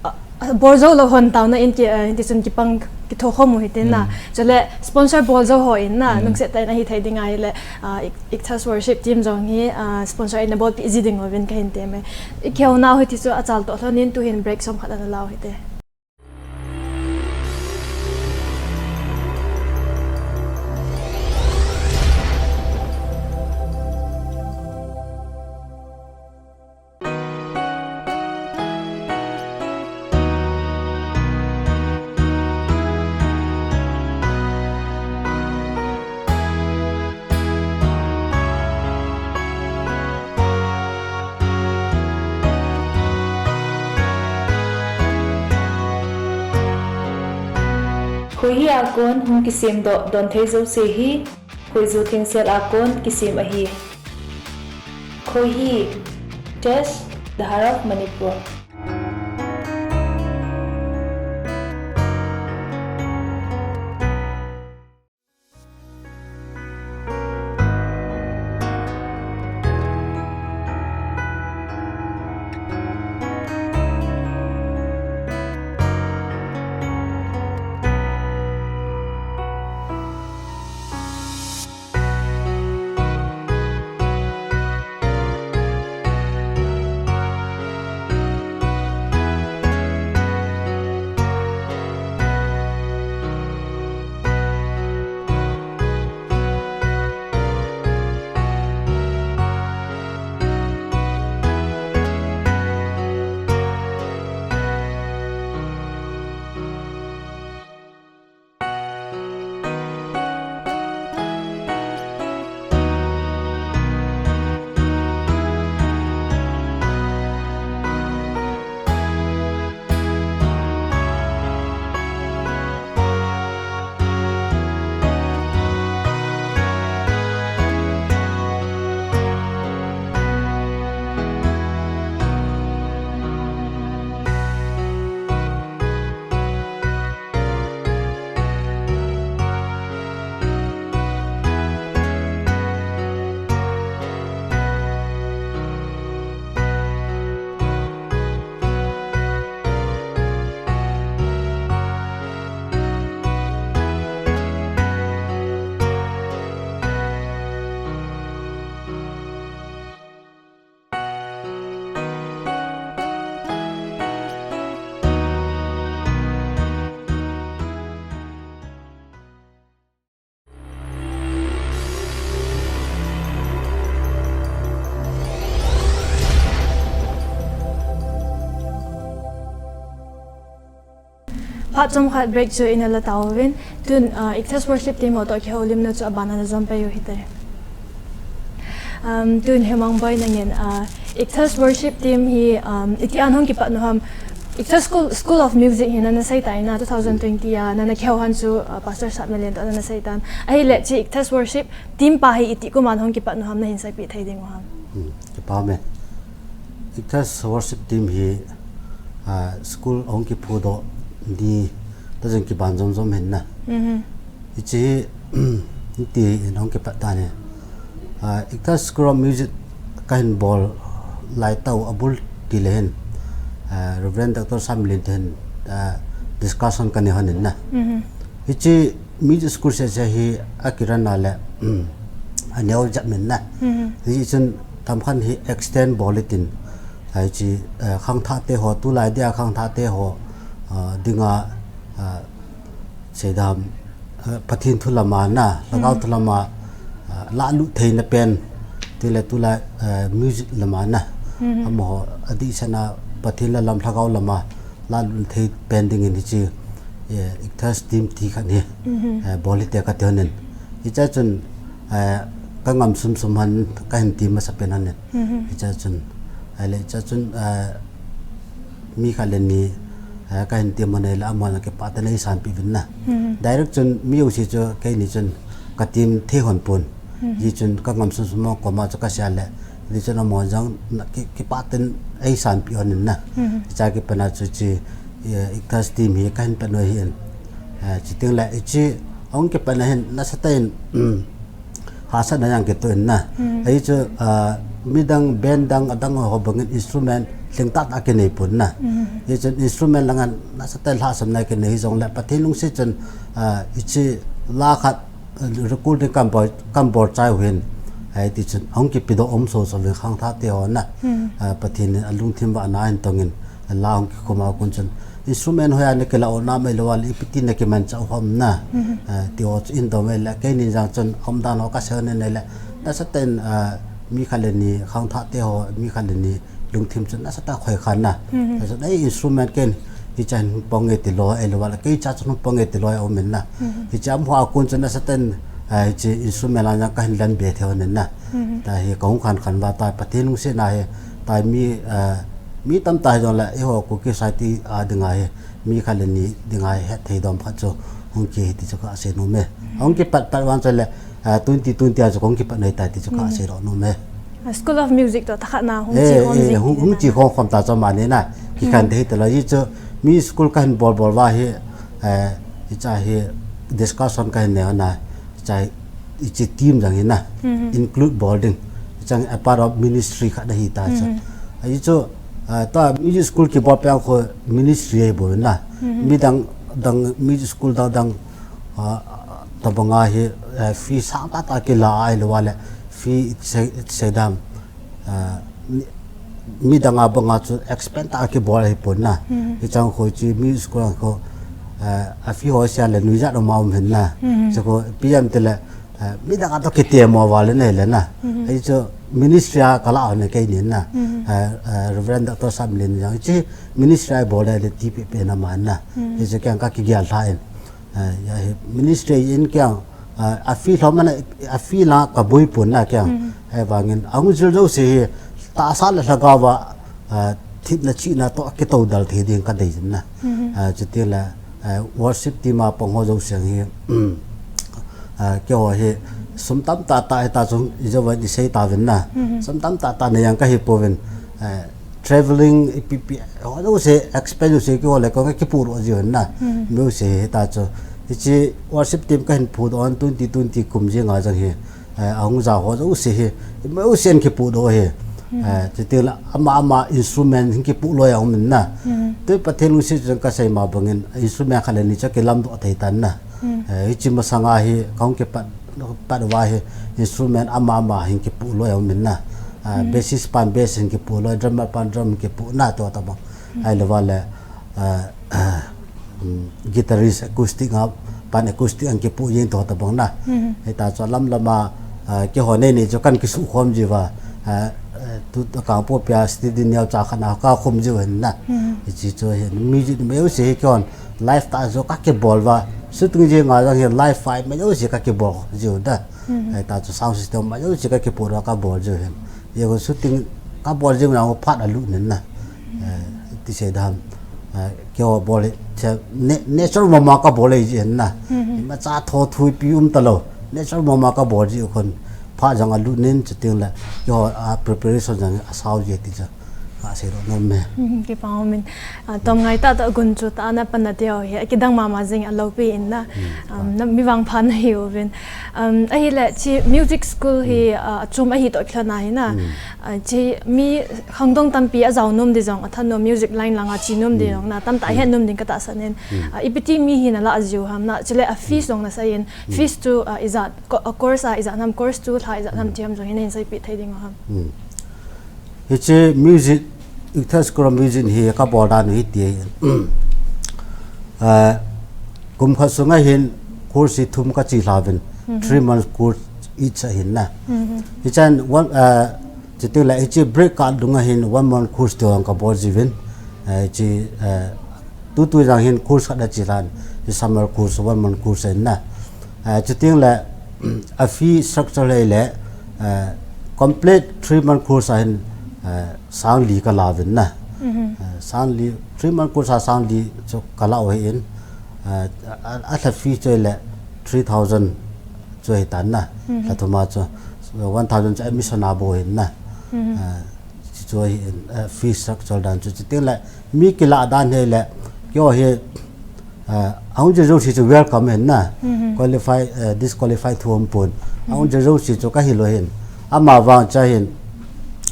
ah, bol jou lou hon taona in ki, eh, ti chun kipang kitho khom u hite na. Chule sponsor bol jou ho in na, lungset tah in ahi thei ding ahile, ah, IC-, ICTAS worship team jong hi, ah, sponsor eina bolpi ji ding uvin kahin tem e. I kihouna u hiti chu achal toh lhon in tu hin break som khat ana lau hite. Khohi a kon hung kisemdoh don thei jouse hi Khoiju thengsel a kon kisem ahi. Khohi, Church, The Heart of Manipur. Phat chomkhat break chu ina la tauvin, tun, ah, Ichthus Worship Team ho toh kihoulimna chu abana na jom pai u hite. Um, tun Hemang boi nangin, ah, Ichthus Worship Team hi, um, iti a nahung kipat u ham, Ichthus School, School of Music hi nana seitan a, two thousand twenty a, nana kihou han chu, ah, Pastor Satmalen toh nana seitan. Ahile hiche Ichthus Worship Team pa hi iti kum a nahung kipat u ham nahin seipeh thei diu ham. Hmm, kipa me. Ichthus Worship Team hi, ah, school ahung kiphudoh ni, ta jeng kiban jom jom hin na. Mhm. Hiche hi, iti in ahung kipat tan ahi. Ah, Ichthus School of Music kahin bol lai tah u abul tile hin, ah, Reverend Doctor Satmalen toh hin, ah, discussion kanei hon in na. Mhm. Hiche music school sese hi akiran a le, um, aneo jat min na. Mhm. Hichun tamkhat hi extend bol itin, hiche, eh, khangthah te ho, tulai dia khangthah te ho, ah, dinga, ah, seidam, eh, Pathen thu lama na, lhagao thu lama, ah, lalut theina pen, tile tulai, eh, music lama na. Mhm. Amaho adeh sena Pathen la lam lhagao lama lalut thei pen dingin hiche, eh, Ichthus Team ti khat hi, mhm, eh, bol hite kati hon in. Hiche chun, eh, ka ngam sum sum han kahin ti masa pen hon in. Mhm. Hiche chun, eh, le hiche chun, eh, mi khat le ni, eh, kahin ti masa le amahon kipah tah in eisanpeh uvin na. Mhm. Direct chun mi jouse chu keini chun ka team thei hon pon. Mhm. Hichun ka ngam sum sum ho koma chu kasei le, hichun amahon jong na ki, kipah tah in eisanpeh hon in na. Mhm. Hiche a kipat a chu hiche, eh, Ichthus Team hi kahin pan u ahin. Eh, chuti le hiche ahung kipat na hin nasatah in, um, hahsatna jong kitoh in na. Mhm. Hichu, ah, midang band dang adang ho bangin instrument lhingtah tah kinei pon na. Mhm. Hichun instrument langa nasatah in lhahsamna kinei hijongle Pathen lungset chun, ah, hiche la khat recording kan bol, kan bol chai u hin, hiti chun ahung kipedoh um soso uvin khangthah te ho na. Hmm. Ah, Pathen in alungthim vah a ahin tong in, la hung kikhum a kon chun, instrument hoiya na kila u ham ahilou le ipi ti na kimanchah u ham na. Hmm. Ah, ti ho chu in dong ahile, keinin jong chun umdan ho kasei in ahile, nasatah in, ah, mi khat le ni khangthah te ho, mi khat le ni lungthim chu nasatah a khoi khan na. Mhm. Hichun, ei, instrument ken, hiche a hin pang nge ti loi, ahilou le, kei cha chun pang nge ti loi aum in na. Mhm. Hiche amaho a kon chun nasatah in, ah, hiche instrument a jong kahin lan be thei hon in na. Mhm. Tua hi kahung khan khan uva tua Pathen lungset na hi, tua mi, ah, mi tamtah hijongle, eiho Kuki society a dinga hi, mi khat le ni dinga hi hetthei dom khat chu, hung ki hi ti chu kasei nom e. Hung kipat pat vang chu le, ah, twenty twenty a chu hung kipat nei ta ti chu kasei nom e. A School of Music to takhat na hung chi khom eh, jing hung, hung chi khom khom ta chu mani na. Kikhen te hi te la hi chu mi school kahin bol bol va hi, eh, hi cha hi discussion kahin nei na. Cha hi chi team jang hi na. Include bol ding. Chang a part of ministry khat na hi ta chu. Hi chu, ah, ta music school kibol peng kho ministry hi bol na. Mi dang dang music school dang dang, ah, tabanga hi, eh, fee sang tata kila ahilou le fee sei, sei dam. Ah, mi, mi danga banga chu expand ta kibol hi pon na. Hi chang kho chi mi school kho, ah, a fee ho sia le nuijat ma um hin na. Chu kho P M te le, ah, mi danga to kiti mo va le nei le na. Hi chu ministry a kala ne kei ni na. Ah, ah, Reverend Doctor Samlin jang chi ministry a bol le ti pe pe na ma na. Hi chu keng kakigel tha in. Ah, ya hi ministry in keng, ah, a fee lhom ana, a fee la kaboi pon na keng. Hi vangin, ahung jil jouse hi, tahsa le lhagao va, ah, thina chihna to kitou dal thei ding kadei jin na. Ah, chuti le, ah, worship team a pang ho jouse hi, ah, keiho hi, sum tam tata hi ta chu, i jo va i sei ta vin na. Sum tam tata nei jang kahi pouvin, ah, traveling, ipi pi, ho jouse, expense jouse, keiho le kong kipu ro jiu na. Music hi ta chu. Hi chi worship team kahin phu don twenty twenty kum jing a jang hi. Eh, ahung ja ho jouse hi. Music in kipu do hi. Eh, chuti le ama ama instrument hin kipu loi a um in na. Tu Pathen lungset jang kasei ma bangin instrument khat le ni cha kilam do thei tan na. Eh, hi chi masanga hi kahung kipat, pat va hi instrument ama ama hin kipu loi a um in na. Ah, bassist pan bass hin kipu loi, drummer pan drum kipu na to ta bang. Ahilou va le, ah, ah, um, guitarist acoustic a, pan acoustic a kipu jing to ta bang na. Hi ta chu lam lam a, ah, keiho nei nei chu kan kisu khom jiu va. Ah, eh, tu ta kang po pia studio neo cha khat na kakhum jiu hin na. Hi chi chu hi music music hi kon live ta chu kakibol va. Shooting jing a jang hi live file music kakibol jiu da. Hi ta chu sound system music kakipu ra kabol jiu hin. Ye ko shooting kabol jing na ko phat a lut nin na. Eh, ti sei dam. Eh, keiho bol hi, che, ne, nature mama kabol ji hin na. Ima cha tho thui pi um ta lou. Nature mama kabol ji khon phat jang a lut nin chuti le. Keiho a preparation jang a sao ji ti cha. Kasei ro nom e. Kipa um in. Ah, tom ngai ta ta gun chu ta na pan na teo hi. Kidang mama jing a lou pi in na. Um, na mi vangpha na hi uvin. Um, ahile chi music school hi, ah, achom ahi to kilhon a hi na. Ah, chi mi khangdong tampi a jao nom di jong, a than nom music line lang a chi nom di jong na, tamtah a het nom ding ka tahsan in. Ah, ipi ti mi hi na la jiu ham na, chule a fees jong na sei in. Fees chu, ah, ijat, co-, ah, course a ijat ham, course chu lha ijat ham ti ham jong hi na hin seipi thei ding ham. Hi chi music, Ichthus Kuram music hi kabol dan hi ti. Ah, kum khat sunga hin course hi thum kachi lha vin, three months course each a hin na. Hi chan one, ah, chuti le hi chi break kah dunga hin one month course ti jong kabol ji vin. Ah, hi chi, ah, tu tu jang hin course khat a chi lhan, hi summer course, one month course a hin na. Ah, chuti le, a fee structure le le, ah, complete three month course a hin, ah, sang li ka la vin na. Ah, sang li, three month course a sang li chu ka la u hi in, ah, a, a, a lha fee chu le three thousand chu hi tan na. Lha thum a chu one thousand chu admission a bou hin na. Ah, chu hi in, ah, fee structure dan chu, chuti le mi kila dan hi le, keiho hi, ah, ahung jil jouse chu welcome hin na. Qualify, ah, disqualify thu um pon. Ahung jil jouse chu kahi lou hin. Ama vang cha hin,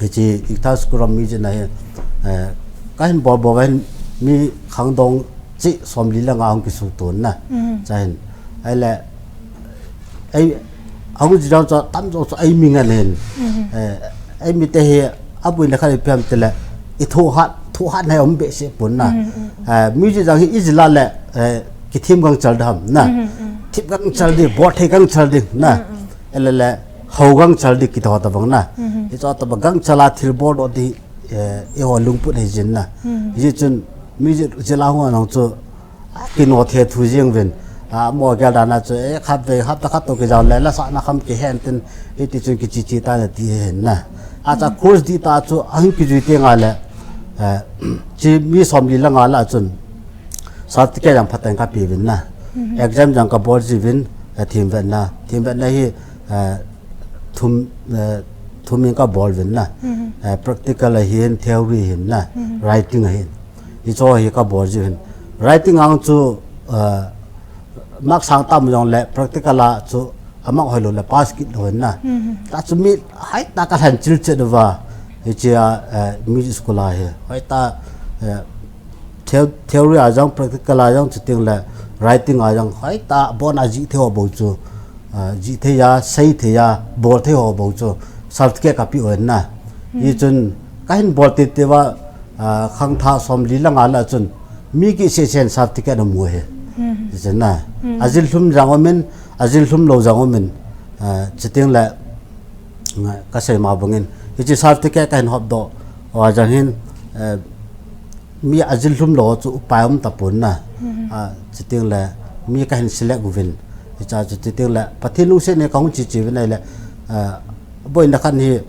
hi chi Ichthus Kuram music a hin, ah, kahin bol bol hin mi khangdong chi som li le nga hung kisu ton na. Cha hin. Ahile, ei, ahung jil jong chu, tam jong chu, ei mi ngen hin. Eh, ei mi te hi, abul le khat i piam te le, i tho hat, tho hat na um behseh pon na. Eh, music jong hi i jil le, eh, kithim gang chal dam na. Thim gang chal di, bol thei gang chal di na. Ele le, ho gang chal di kiti ho ta bang na. Hi chu ta bang gang chal a thil bol do di, eh, eiho lungput hi jin na. Hi chun, music jil a hung a nong chu, Kino the thu jing vin. A, mo gel dan a chu, eh, khat ve, hapta khat to kijao le, la sa na kham kihen tin, hiti chun kichi chi ta na ti hin na. A cha course di ta chu, a hin kijui te nga le, eh, chi mi som li la nga la chun, certificate jang phat teng ka pe vin na. Exam jong kabol jiuvin, eh, themvetna. Themvetna hi, eh, thum, eh, thum in kabol uvin na. Eh, practical ahin, theory ahin na. Writing ahin. Hicho hi kabol jiuvin. Writing a chu, eh, mark sang tam jongle practical a chu amark hoilou le pass kit lou ahin na. Tachu mi hoitah a kalhen chil chet uva. Hichea, eh, music school a hi. Hoitah, eh, theo-, theory a jong, practical a jong, chuteng le writing a jong, hoitah a bon a jih thei ho bou chu, ah, jih thei a, sei thei a, bol thei ho bou chu, certificate kapeh u ahin na. Hichun, kahin bol tete uva, ah, khangthah somli le nga lah chun, mi kiseh seh in certificate amu hi. Hichun na. Ajil lhum jong umin, ajil lhum lou jong umin, ah, chuteng le, nga, kasei ma bangin. Hiche certificate kahin hopdoh uva jong hin, eh, mi ajil lhum lou chu upai um tapon na. Ah, chuteng le mi kahin select uvin. Hichea chu chuteng le Pathen lungset in kahung che che uvin ahile, eh, boina khat hi,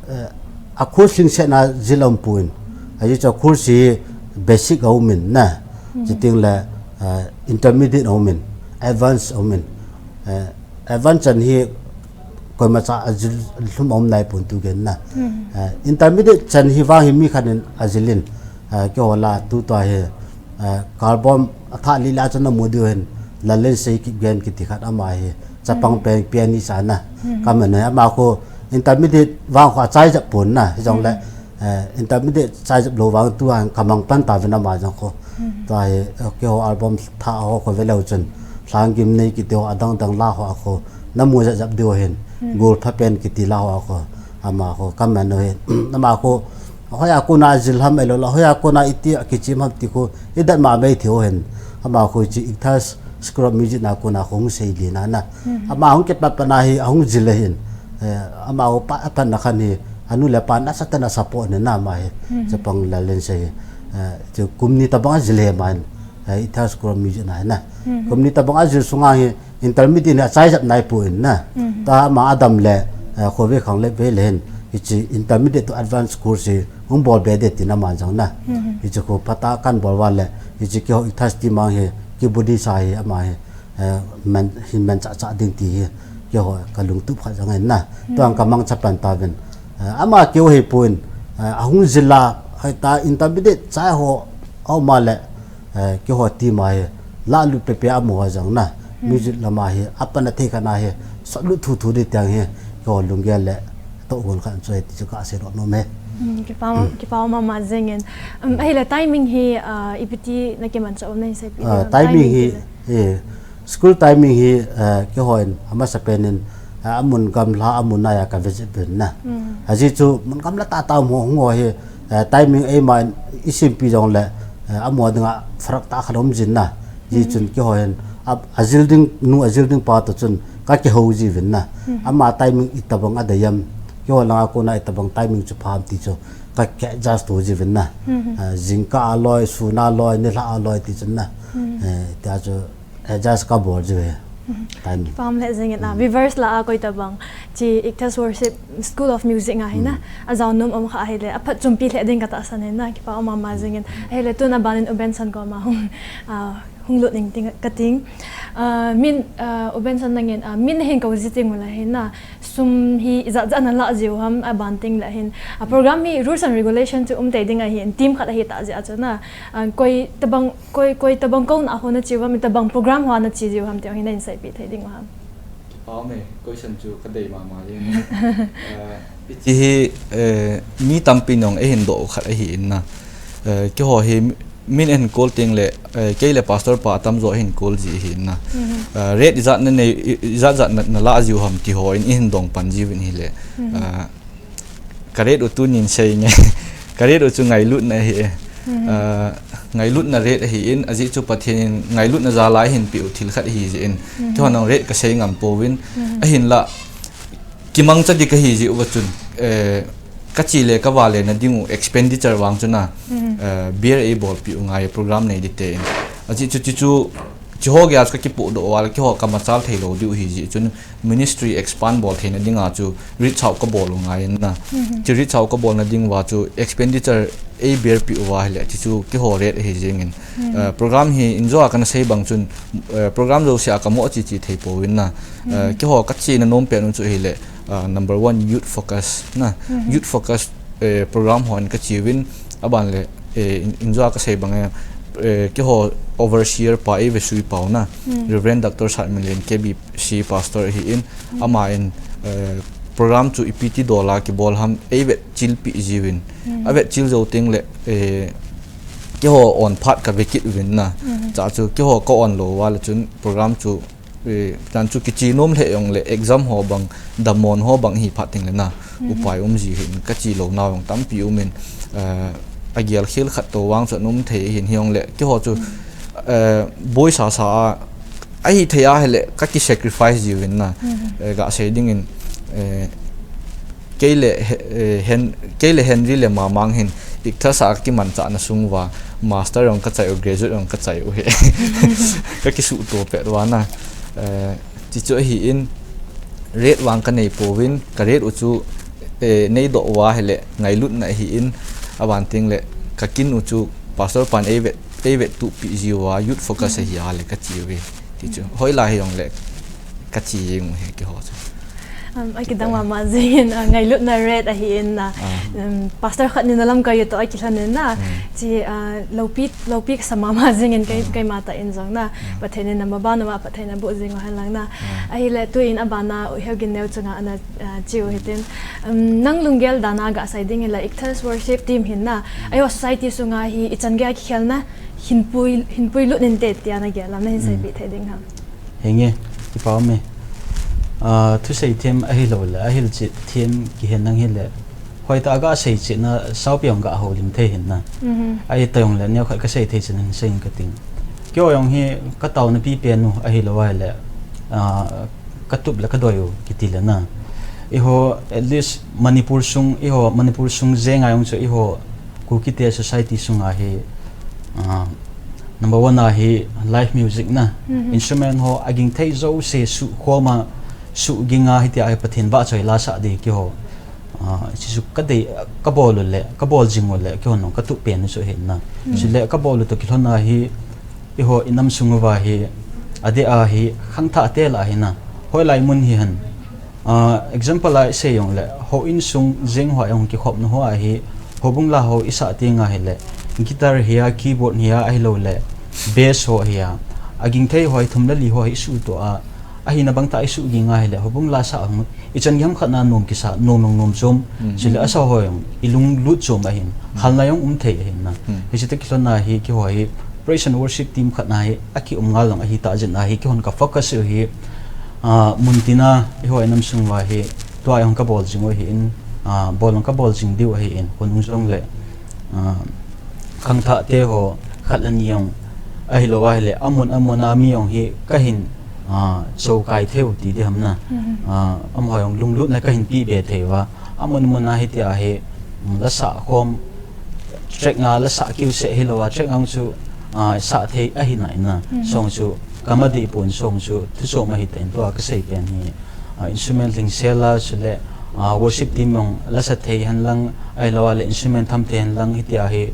eh, a course lhingsetna jil aumpon. Ajeh chu a course hi basic aumin na. Chuteng le, eh, intermediate aumin, advance aumin. Eh, advance chan hi koima cha ajil lhum aum naipon tu gei na. Eh, intermediate chan hi vang hi mi khat in ajil in, eh, keiho lah a tutua hi, eh, ka album athah lih lah a chun namu diu ahin, Lalensei Kipgen kiti khat ama hi, chapang pen pianist a na. Kaman e, ama khu intermediate vang khu achai jep pon na, hijongle, eh, intermediate chai jep lou vang tua kamang pan tauvin ama jong khu. Tua hi, eh, keiho album thah ho khu veleu chun, Lhanggimnei kiti ho adang dang la ho a khu, namu jep jep diu ahin, Golpha pen kiti la ho a khu, ama khu, kaman u ahin, ama khu, hoiya kona ajil ham ahilou le, hoiya kona iti a kichem ham ti khu, idet ma mei thei u ahin, ama khu hiche Ichthus School of Music na kona khu hung seile na na. Ama hung kipat pat na hi, ahung jil ahin, eh, ama khu pa, apat na khan hi, anu le apa nasatah in asupport in na ama hi, chapang Lalensei hi, eh, chu kum ni tobang ajil e ama hin, eh, Ichthus School of Music na hi na. Kum ni tobang ajil sunga hi, intermediate hi achai jep naipon na. Tua ama adam le, eh, khovei khang le vei le hin, hiche intermediate to advance course hi hung bol be de tin ama jong na. Hiche khu phatah a kan bol uva le, hiche keiho Ichthus team a hi, keyboardist a hi ama hi, eh, man, hin manchah chah ding ti hi, keiho kalungtup khat jong ahin na. Tua kamangcha pan tauvin. Eh, ama keu hipon, eh, ahung jil a, hoitah a intermediate chai ho aum a le, eh, keiho team a hi, lah lut pepe amu a jong na, music lam a hi, apan athei khat na hi, sot lut thuthu ding ti hi, keiho lunggel le tohgon khat chu ahi ti chu kasei doh nom e. Hmm, kipa, kipa mama jeng in. Um, ahile timing hi, ah, ipi ti na kimanchah um nahin seipeh ding ham? Timing hi, hi, school timing hi, eh, keiho in, amasapen in, eh, amun gamla, amun nai a ka visit uvin na. Ajeh chu, mun gamla tah tah a hung ho hi, eh, timing eima in isimpi jongle, eh, amaho dinga pharak tah khat aum jin na. Ajeh chun keiho hin, a, ajil ding nu, ajil ding pa toh chun kakihou jiuvin na. Ama timing itobang adei ham, keiho langa kona itobang timing chu pha ham ti chu kaki adjust to jiuvin na. Eh, jingkah a loi, sun a loi, nilhah a loi ti chun na. Eh, tia chu adjust kabol jiu ahi. Time. Kipah lheh jengin a, viewers lah a koi tabang hiche Ichthus Worship School of Music a hi na, ajao nom um kha ahile, aphatchompi lheh ding katahsan ahi na, kipah mama jengin. Ahile tun abanin U Benson koma hung, ah, hung lut ning ting, kating. Ah, min, ah, U Benson nangin, ah, min nahin kou ji teng ule hi na, sum hi ijat jat nalah jiu ham, aban teng le hin. Ah, program hi rules and regulation chu um tei ding ahin, team khat ahi tah jeh a chu na, ah, koi tabang Koi, koi tabang kouna ho nache u ham, tabang program ho nache jiu ham ti hi nahin seipeh thei diu ham? Kipah e, question chu kadei mama jeng e. Eh, hiche hi, eh, mi tampi in jong eihin doh u khat ahi in na. Eh, keiho hi min eihin call teng le, eh, kei le pastor pa atamjo eihin call ji ahi in na. Eh, rate ijat nanei, i, ijat jat na, nalah jiu ham ti ho in eihin dong pan jiu in ahile. Eh, Ka rate u tunin sei nge. Ka rate u chu ngailutna ahi e. Ah, ngailutna rate ahi in, ajeh chu Pathen in ngailutna jal a eihin peh u thil khat ahi jeh in. Keiho nang rate kasei ngam pouvin. Ahinla, kimangcha ding kahi jeh uva chun, eh, kache le kavale na ding u expenditure vang chu na, eh, beer eibolpeh u ngai program nei ding te in. Ajeh chu, chu, chu, chu ho gei a chu kakipohdoh uva le keiho kamachal thei lou diu ahi jeh chun, ministry expand bol theina dinga chu reach out kabol u ngai in na. Chu reach out kabolna ding uva chu expenditure ei berpi uva ahile, chuchu keiho rate ahi jingin. Hmm. Eh, program hi injo a kana sei bang chun, eh, program jouse a kamo chichi thei pouvin na. Eh, Hmm. keiho kachena nom pen u chu ahile, ah, number one, youth focus na. Hmm. Youth focus, eh, program hon kachiuvin, aban le, eh, in, injo a kasei bang e, eh, keiho overseer pa, ei vesui pau na. Hmm. Reverend Doctor Satminlen K B C pastor ahin, Hmm. aman, eh, program chu ipi ti dola kibol ham, ei vetchil pi jiuvin. Hmm. Avetchil jou teng le, eh, keiho on phat kave kit uvin na. Hmm. Chuchu keiho ka on lou uva le chun program chu, eh, tan chu kiche nom lheh jong le exam ho bang, damon ho bang hi phat teng le na. Hmm. Upai um ji hin kache lou nau jong tampi umin, eh, agel khel khat to vang chu anom thei hin hijong le keiho chu, Hmm. eh, boi sasa a, ahi thei ahile, kaki sacrifice jiuvin na. Hmm. Eh, gasei dingin, eh, kei le He-, eh, Hen-, kei le Henry le Mamang hin, ICThas a kakimanchahna sung uva, master jong kachai u, graduate jong kachai u hi. Kakisuhto pet uva na. Eh, chuchu ahin, rate vang kanei pouvin, ka rate u chu, eh, neidoh uva ahile, ngailutna ahin, aban teng le, kakin u chu, pastor pan ei vet, ei vettup pi jiuva, youth focus Hmm. ahi ahile, kache uve. Chuchu, Hmm. hoilai hijong le, kache jeng u hi keiho chu. Um, akidang mama jingin, ah, ngailutna rate ahin na. Ah. Um, pastor khat ni na lamkai u toh akilhon in na. Hmm. Chi, ah, loupi, loupi kasa mama jingin kei, Hmm. keima tah in jong na. Hmm. Pathen in na maban uva phattheina boh jing u hen lang na. Hmm. Ahile tuin abana u Heugin Neo chunga ana, ah, che u hitin. Um, nang lunggel dan a gasei ding hile ICThas worship team hin na. Hmm. Eiho society sunga hi ichan gei a kikhelna hin pui, hin puilut inte tia nagel lam na hin Hmm. seipi thei ding ham. Henge, kipa ume. Ah, thusei them ahilou le, ahilchet them kihen nang hile. Hoitah a gasei chetna, saopi jong gahoulim thei hin na. Mhm. Ahi ta jong le, neokhat kasei thei chetna hin sei inge kating. Keiho jong hi kataona pipen u ahilou ahile, ah, katup le kadoi u kiti le na. Eiho, at least Manipur sung, eiho Manipur sung jenga jong chu eiho Kukite society sunga hi, ah, number one a hi live music na. Mhm. Instrument ho aging thei jouse suhkhom a, suhging a hitia hi Pathen vahchoi la sah ding keiho. Ah, chuchu kadei, kabol u le, kabol jing u le, keihon jong katup pen u chu ahi na. Hmm. Chule kabol u toh kilhon a hi, eiho inam sung uva hi, adeh a hi, khangthah te lah ahi na. Hoilai mun hihen. Ah, example a isei jong le, houin sung jeng ho a jong kikhopna ho a hi, houbung la ho isah teng ahile, guitar hi a, keyboard hi a, ahilou le, bass ho hi a, aging thei ho hi thum le li ho hi isuhto a, ahina bang tah isuhging ahile, houbung la sah hung, ichan gei ham khat na nom kisa, nom jong nom chom, Hmm. chule asah ho jong, ilunglut chom ahin, Hmm. halna jong um thei ahin na. Hmm. Hiche toh kilhon a hi, keiho hi, praise and worship team khat na hi, akium ngal jong ahi tah jeh a hi, keihon ka focus u hi, ah, muntina, eiho inam sung uva hi, tua jong kabol jing u ahin, ah, bol jong kabol jing diu ahin, khonung jong le, ah, khangthah te ho, khat le ni jong, ahilou ahile, amun amun a mi jong hi, kahin, ah, choukai thei u ti ding ham na. Mhm. Ah, amaho jong lunglutna kahin peh be thei uva. Amun mun a hitia hi, um, la sah khom, track nga la sah kiu seh hilou a, track nga chu, ah, sah thei ahi nai na. Mhm. Song chu, kama dih pon song chu, thuchom ahi ten tua kasei pen hi. Ah, instrument lhingsel a, chule, ah, worship team jong la sa thei hen lang, ahilou a le instrument tham thei hen lang, hitia hi,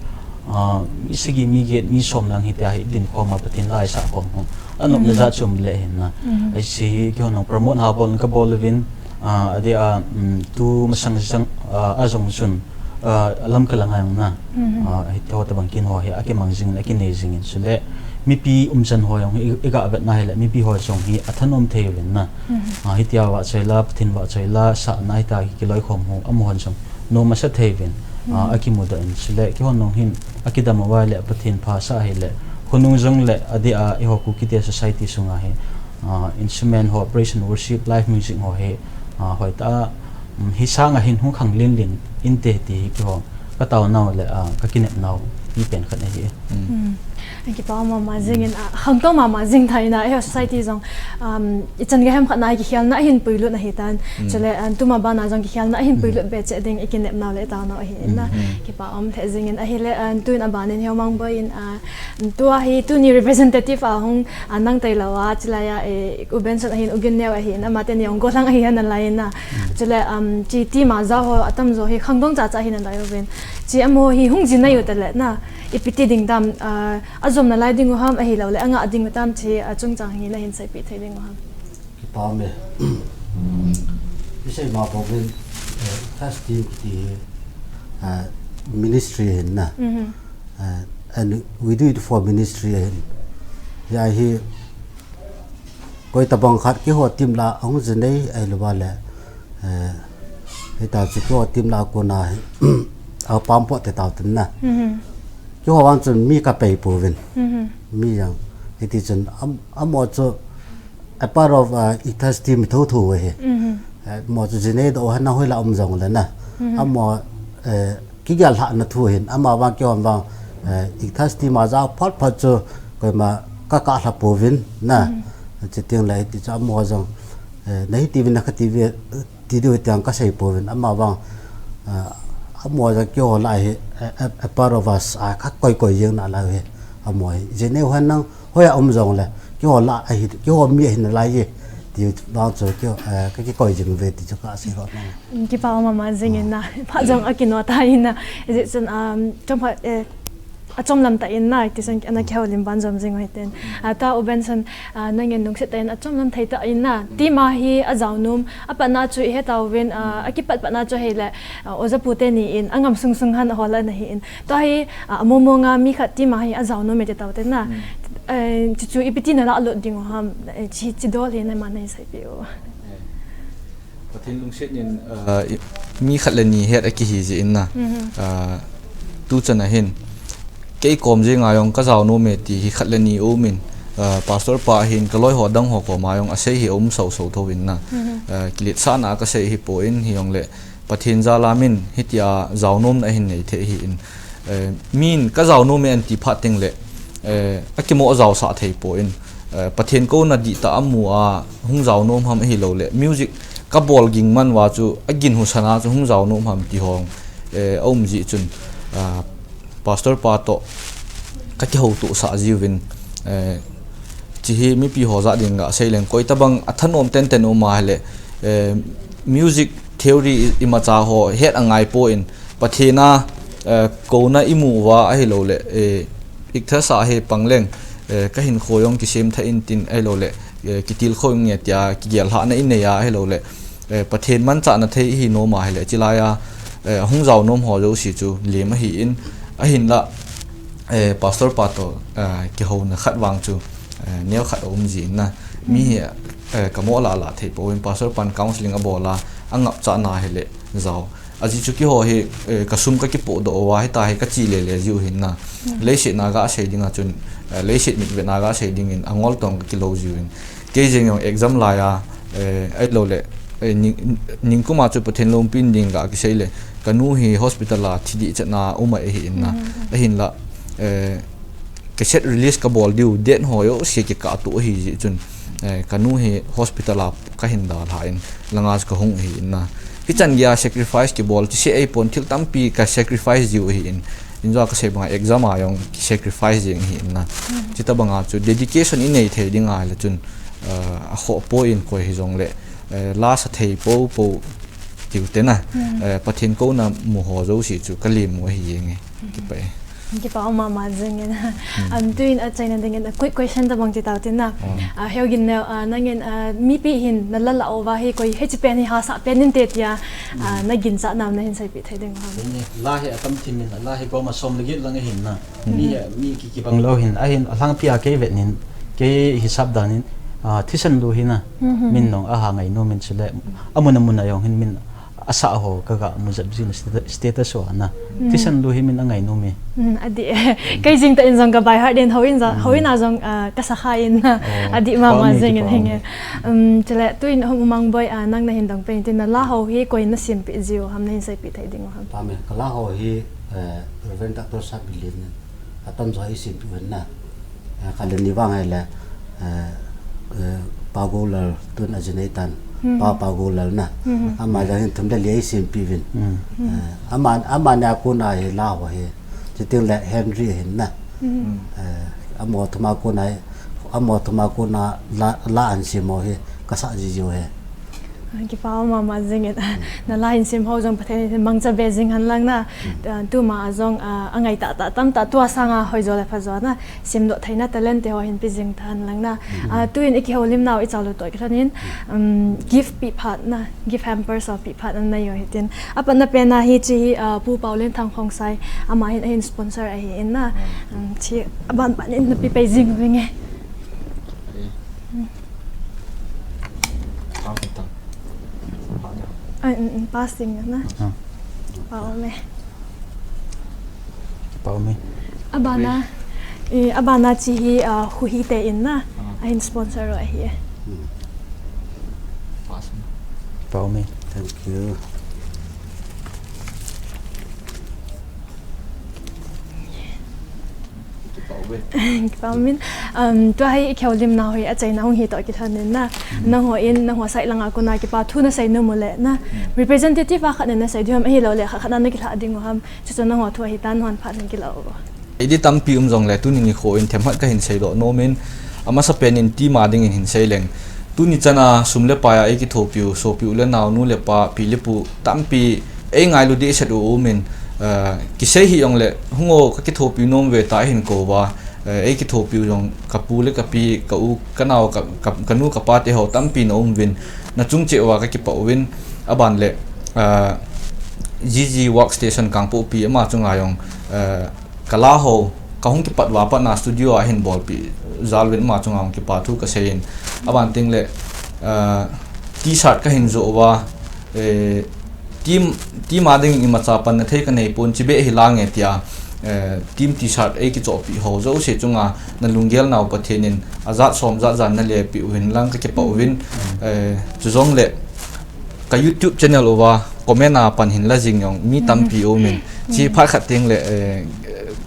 ah, mi sagi, mi get, mi som lang hitia hi, din khom a Pathen la isah khom u. Anop na Mhm. jat chom le hin na. Mhm. Ahi si hi, keihon jong promote ha bol kabol uvin, ah, adeh a, um, tu masang sang, ah, ajong chun, ah, Lamka langa jong na. Mhm. Ah, hitia ho tabang kin ho hi, akimang jing, akinei jing in. Chule, mipi umchan ho jong hi, i, iga vetna hile, mipi ho jong hi, athanom thei uvin na. Mhm. Ah, hitia vahchoi la, Pathen vahchoi la, sahna hitia hi kiloikhom u, amahon jong nom asa thei uvin, ah, Mhm. akimudoh in. Chule, keihon jong hin, akidam uva le, Pathen pha sa hile, khonung jong le, adeh a, eiho Kukite society sunga hi, ah, instrument ho, praise and worship, live music ho hi, ah, hoitah a, um, hi sanga hin hung khang lin lin inte ti hi keiho, ka taona u le, ah, ka kinepna u, mi pen khat ahi. Mm. Mm. Kipa mama jingin, ah, khangtou mama jing thei na, eh, society jong, um, ichan gei ham khat na kikhelna ahin puilut ahi tan. Mm. Chule, um, tuma bana jong kikhelna ahin puilut be che ding ikinep nau le tao nau ahi na. Mm. Kipa um thei jingin ahile, um, tuin abanin Hemang Boi in, ah, tua hi tuni representative a hung, ah, nang tailou a, chulai a, eh, U Benson ahin, U Ginneo ahin, ama teni jong gollhang ahi na lai na. Mm. Chule, um, chi team a jao ho atam jo hi khangdong cha cha hi na lai uvin. Chi amaho hi hung jin na u tale na. Ipi ti ding tam, ah, ajom nalai ding u ham ahilou le, angah ding u tam chi, ah, chungchang hi nahin seipeh thei ding u ham. Kipa me. Isei ma bou vin, eh, Ikhlas team kiti hi, eh, ministry ahin na. Mhm. Eh, and we do it for ministry ahin. Hia hi, koi tabang khat keiho team lah a hung jin nei ahilou va le, eh, hita chu keiho team lah a kona hi, apam po te tao tin na. Mhm. Keiho vang chun mi kapei pouvin. Mhm. Mi jong, hiti chun am-, amaho chu a part of, uh, Ikhlas team thotho ahi. Mhm. Eh, amaho chu jin nei doh hana hoilah um jong le na. Mhm. Amaho, eh, kigel lhahna thu ahin, ama vang keiho vang, eh, Ikhlas team a jao phot phot chu koima kakah lha pouvin na. Mhm. Chuteng le hiti chu amaho jong, eh, nahi ti uvin na kati uve, ti diu tiang kasei pouvin, ama vang, eh, amaho jong keiho lah a hi, eh, a, a part of us, a, kakoi koi jeng nalai u hi, amaho hi. Jin nei u hen nang, hoiya um jong le, keiho lah a hi, keiho mi ahi nalai e, ti vang chu keiho, eh, kakikoi jing uve ti chu kasei lhon nang. Kipa mama jingin na, phat jong akino ta in na, hijeh chun, um, chomkhat, eh, achomlam ta in na, ti chun ana kihoulim ban jom jing u hiten. Ah, tua U Benson, ah, nangin lungset tah in achomlam thei ta in na, team a hi ajao nom, apatna chu ihe tauvin, ah, akipat patna chu hile, ah, Oja pu teni in, angam sung sung han ahol ana hi in. Tua hi, ah, among mong a mi khat team a hi ajao nom e ti tao te na. Mm. Eh, chu chu ipi ti nalah lut ding u ham, eh, chi, chi dol hi na ma nei seipeh u. Eh. Pathen lungset in, ah, i, mi khat le ni het akihi jeh in na. Mhm. Ah, tuchan a hin, kei kom jeng a jong kajao nom e ti hi khat le ni aum in, ah, pastor pa hin kaloi ho dang ho kom a jong asei hi aum sau sau tho in na. Mhm. Ah, kiletsahna a kasei hi poi, hijong le Pathen jal a min hitia jao nomna ahin nei thei ahi in. Eh, min kajao nom e anti phat teng le, eh, akimo jaosah thei poi, eh, Pathen kouna dihtah amu a hung jao nom ham ahilou le, music kabol ging man uva chu agin husa na chu hung jao nom ham ti ho, eh, aum jeh chun, ah, pastor pa toh kakihoutoh sah jiuvin, eh, chi hi mipi ho jah ding gasei leng koi tabang athanom tenten um ahile, eh, music theory i, imacha ho het angai poi, Pathen a, eh, kouna imu uva ahilou le, eh, Ikhlas a hi pang leng, eh, kahinkho jong kisem thah in tin ahilou le, eh, kitilkhou inge tia kigel lhahna inei a ahilou le, eh, Pathen manchahna thei ihi nom ahile, chulai a, eh, ahung jao nom ho jouse chu lem ahi in, ahinla, eh, pastor pa toh, eh, kihouna khat vang chu, eh, neo khat aum jin na. Mi hi, eh, kamo lah lah thei poi, pastor pan counseling abol a, angapcha na hile jao. Ajeh chu keiho hi, eh, kasum kakipoh doh uva, hita hi kache le le jiu hin na. Mm. Leiset na gasei ding a chun, eh, leiset mitvet na gasei dingin angol tong kakilou jiuvin. Kei jeng jong exam lai a, eh, ahilou le, eh, ning, ningkum a chu Pathen loupina ding ga kisei le, kanu hi hospital a thi dih chetna um ahi in na. Mm. Ahinla, eh, cassette release kabol diu, date ho jouse kikah tuh ahi jeh chun, eh, kanu hi hospital a kahin dalha in, langa chu kahung ahi in na. Hichan geiya sacrifice kibol, tiseh ahipon thil tampi ka sacrifice jiu ahi in. Injo kasei banga exam a jong ki sacrifice jeng ahi in na. Mm. Chuti banga chu dedication inei thei ding ahile chun, eh, akhoh poi koi hijong le, eh, lasa thei popo tiu te na. Mm. Eh, Pathen kouna mu ho jouse chu kalem u ahi jeng e. Mm. Kipah e. Kipa um mama jingin. Mm. Um, tuin achaina dingin a quick question tabang ti tau tin na. Mm. Ah, Heo Ginneo, ah, nangin, ah, mipi hin nala lah uva hi koi hiche pen hi hahsa pen inte tia, ah, mm, naginchat nau nahin seipeh thei ding ham? Henge, la hi atam thim in, la hi kom a som le get lang ahin na. Mm. Mi hi, mi ki kibang lou hin, ahin, alhangpi a kei vet nin, kei hisap dan in, ah, thisan lu hi na, mhm, min nong aha ngai nom in chule, amun amun a jong hin min asah ho kaga mu jep jin stata-, status ho na. Mm. Thisan lu hi min angai nom e. Mm, adih e. Kei jing tah in jong ka by heart in, houin jong, mm, houin a jong, ah, kasa kha in na. Oh, adih mama jingin henge. Um, chule, tuin Hemang Boi, ah, nang nahin dong pen tin nala ho hi koi nasempeh jiu ham, nahin seipeh thei ding u ham? Pame, kala ho hi, eh, Reverend Doctor Sabilin. Atam jo isim pi ven na. Eh, khat le ni vang hile, eh, eh, Pa Golal tun ajinei tan. Hmm. Pa, Pa Golal na. Hmm. Ama jong hin thum le li isim pi ven. Hmm. Eh, ama, ama na kona hi la ho hi. Chuteng le Henry hin na. Hmm. Eh, amo thum a kona, amo thum a kona la, la ahin sim ho hi. Kasa ji ji ho hi. Ah, kipa mama jingin. Na la hin sim ho jong Pathen in mangcha be jing hen lang na. Hmm. Ah, tuma jong, ah, angai tah tah tamtah tua sanga hoi jo le pha jo na. Simdoh theina talent te ho hin pe jing ta hen lang na. Hmm. Ah, tuin i kihoulim nau i chalo toh kilhonin, um, gift pe phat na, gift hampers ho pe phat na nei u hitin. Apat na pen a hiche hi, ah, Pu Paolienthang Khongsai, ama hin, ahin sponsor ahi in na. Hmm. Um, hiche aban ban in na pe pei jing u vinge. Ai, mm, mm, passing na. Ah. Pa ome. Pa ome. Abana, eh, abana hiche hi, ah, Huhi te in na. Ah. Ahin sponsor u ahi. Hmm. Pa ome. Thank you. Kipa umin. Um, tua hi i kihoulim nau hi achaina hung hi toh kilhonin na. Mm. Nangho in, nangho side langa kona kipa thu na sei nom u le na. Mm. Representative a khat na na sei diu ham, ahilou le khat khat na na kilha ding u ham. Chuchu nangho thu ahi tan, nangho phat na kila u. Idi tampi um jong le tuni nikho in themkhat kahin seidoh nom in, amasa pen in team a dingin hin sei leng. Tuni chan a sum le pai a ei kithopi u, sopi u le nao, nu le pa, pi le pu, tampi ei ngailu dehset u um in, eh, kisei hih jong le, hung o ka kithopi nom ve ta ahin kou uva, eh, ei kithopi u jong ka pu le ka pi, ka u, ka nao, ka, ka, ka nu, ka pa te ho tampi na um uvin, na chung cheh uva ka kipah uvin, aban le, eh, G G Workstation Kangpokpi ama chunga jong, eh, ka la ho, ka hung kipat uva pat na studio a ahin bolpi jal uvin ama chunga hung kipa thu ka sei in. Aban teng le, ah, T-shirt kahin joh uva, eh, team, team a ding imacha panna thei ka nei pon, chibai hi la nge tia, eh, team T-shirt ei kichohpi ho jouse chunga na lunggel nau Pathen in ajat som jat jan na lepi uvin lang ka kipah uvin, eh, chu jong le, ka YouTube channel uva comment a pan hin la jing jong mi tampi um in. Chi phat khat teng le, eh,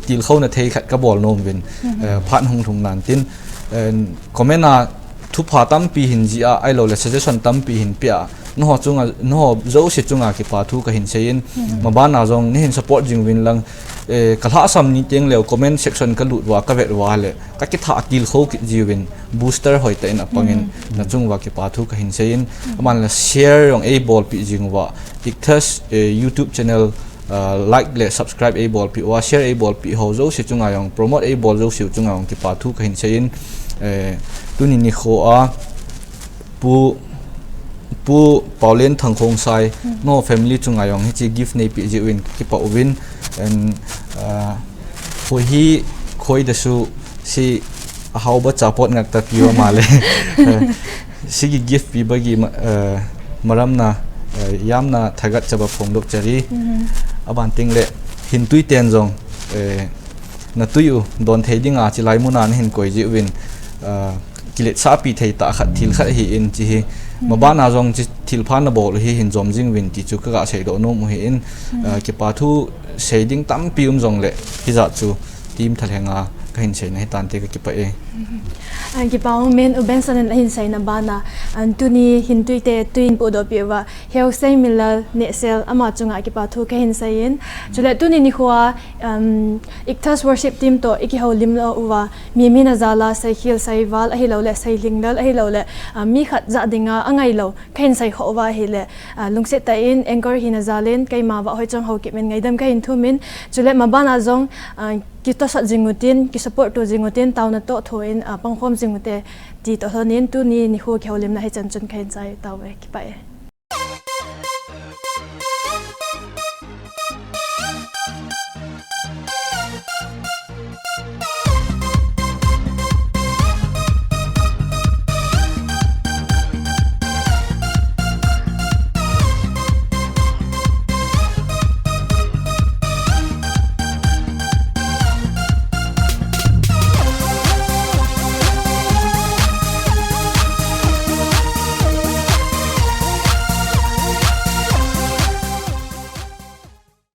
tilkhouna thei khat ka bol nom uvin, eh, phat hung lhung nan tin, eh, comment a thupha tampi hin jih a, ahilou le suggestion tampi hin pe a. Nangho chunga, nangho jouse chunga kipa thu kahin sei in, maban a jong neihin support jing uvin lang, eh, ka lhahsam ni teng leu comment section ka lut uva, ka vet uva le, ka kithah a tilkhou kit jiuvin, booster hoitah in apang in, na chung uva kipa thu kahin sei in, aman le share jong ei bolpi jing uva, Ichthus, eh, YouTube channel, ah, like le subscribe ei bolpi uva, share ei bolpi ho jouse chunga jong, promote ei bol jouse chunga jong kipa thu kahin sei in, eh, tuni nikho a, Pu, Pu Paolienthang Khongsai, nangho family chunga jong hiche gift neipe jeh uvin kipah uvin, and, ah, Huhi Khoidasu si ahauba chapot ngak ta pi uva male. Eh, sigi gift pi bagi ma-, eh, maram na, eh, yamna thagatchaba phongdoh chari. Aban teng le hintui ten jong, eh, na tui u don thei dinga chilai muna nahin koi jeh uvin, ah, kiletsahpi thei tah khat thil khat ahi in chi hi. Maban a jong chi thilpha na bol u hi hin jom jing uvin ti chu ka ga seidoh nom u hi in, ah, kipa thu sei ding tampi um jong le hijat chu team thalheng a kahin seina hi tante ka kipah e. Ah, kipa umin U Benson in ahin seina ban a, ah, tuni hintui te tui in pohdoh pi uva, Heusei Milal Nehsel ama chunga kipa thu kahin sei in. Chule tuni nikho a, um, Ichthus Worship Team toh i kihoulim lou uva, mi mi na jal a, seikhel, seival, ahilou le, seilhinglel, ahilou le, ah, mi khat jah dinga, angailou, kahin sei kho uva ahile, ah, lungset tah in, anchor hina jal in, keima Vahhoichong Haokip in ngaidam kahin thum in, chule maban a jong, ah, kitosot jing utin, kisupport to jing utin, taona toh tho in, ah, pangkhom jing ute, ti toh lhon in, tuni nikho kihoulimna hichan chun kahin chai tauve, kipah e.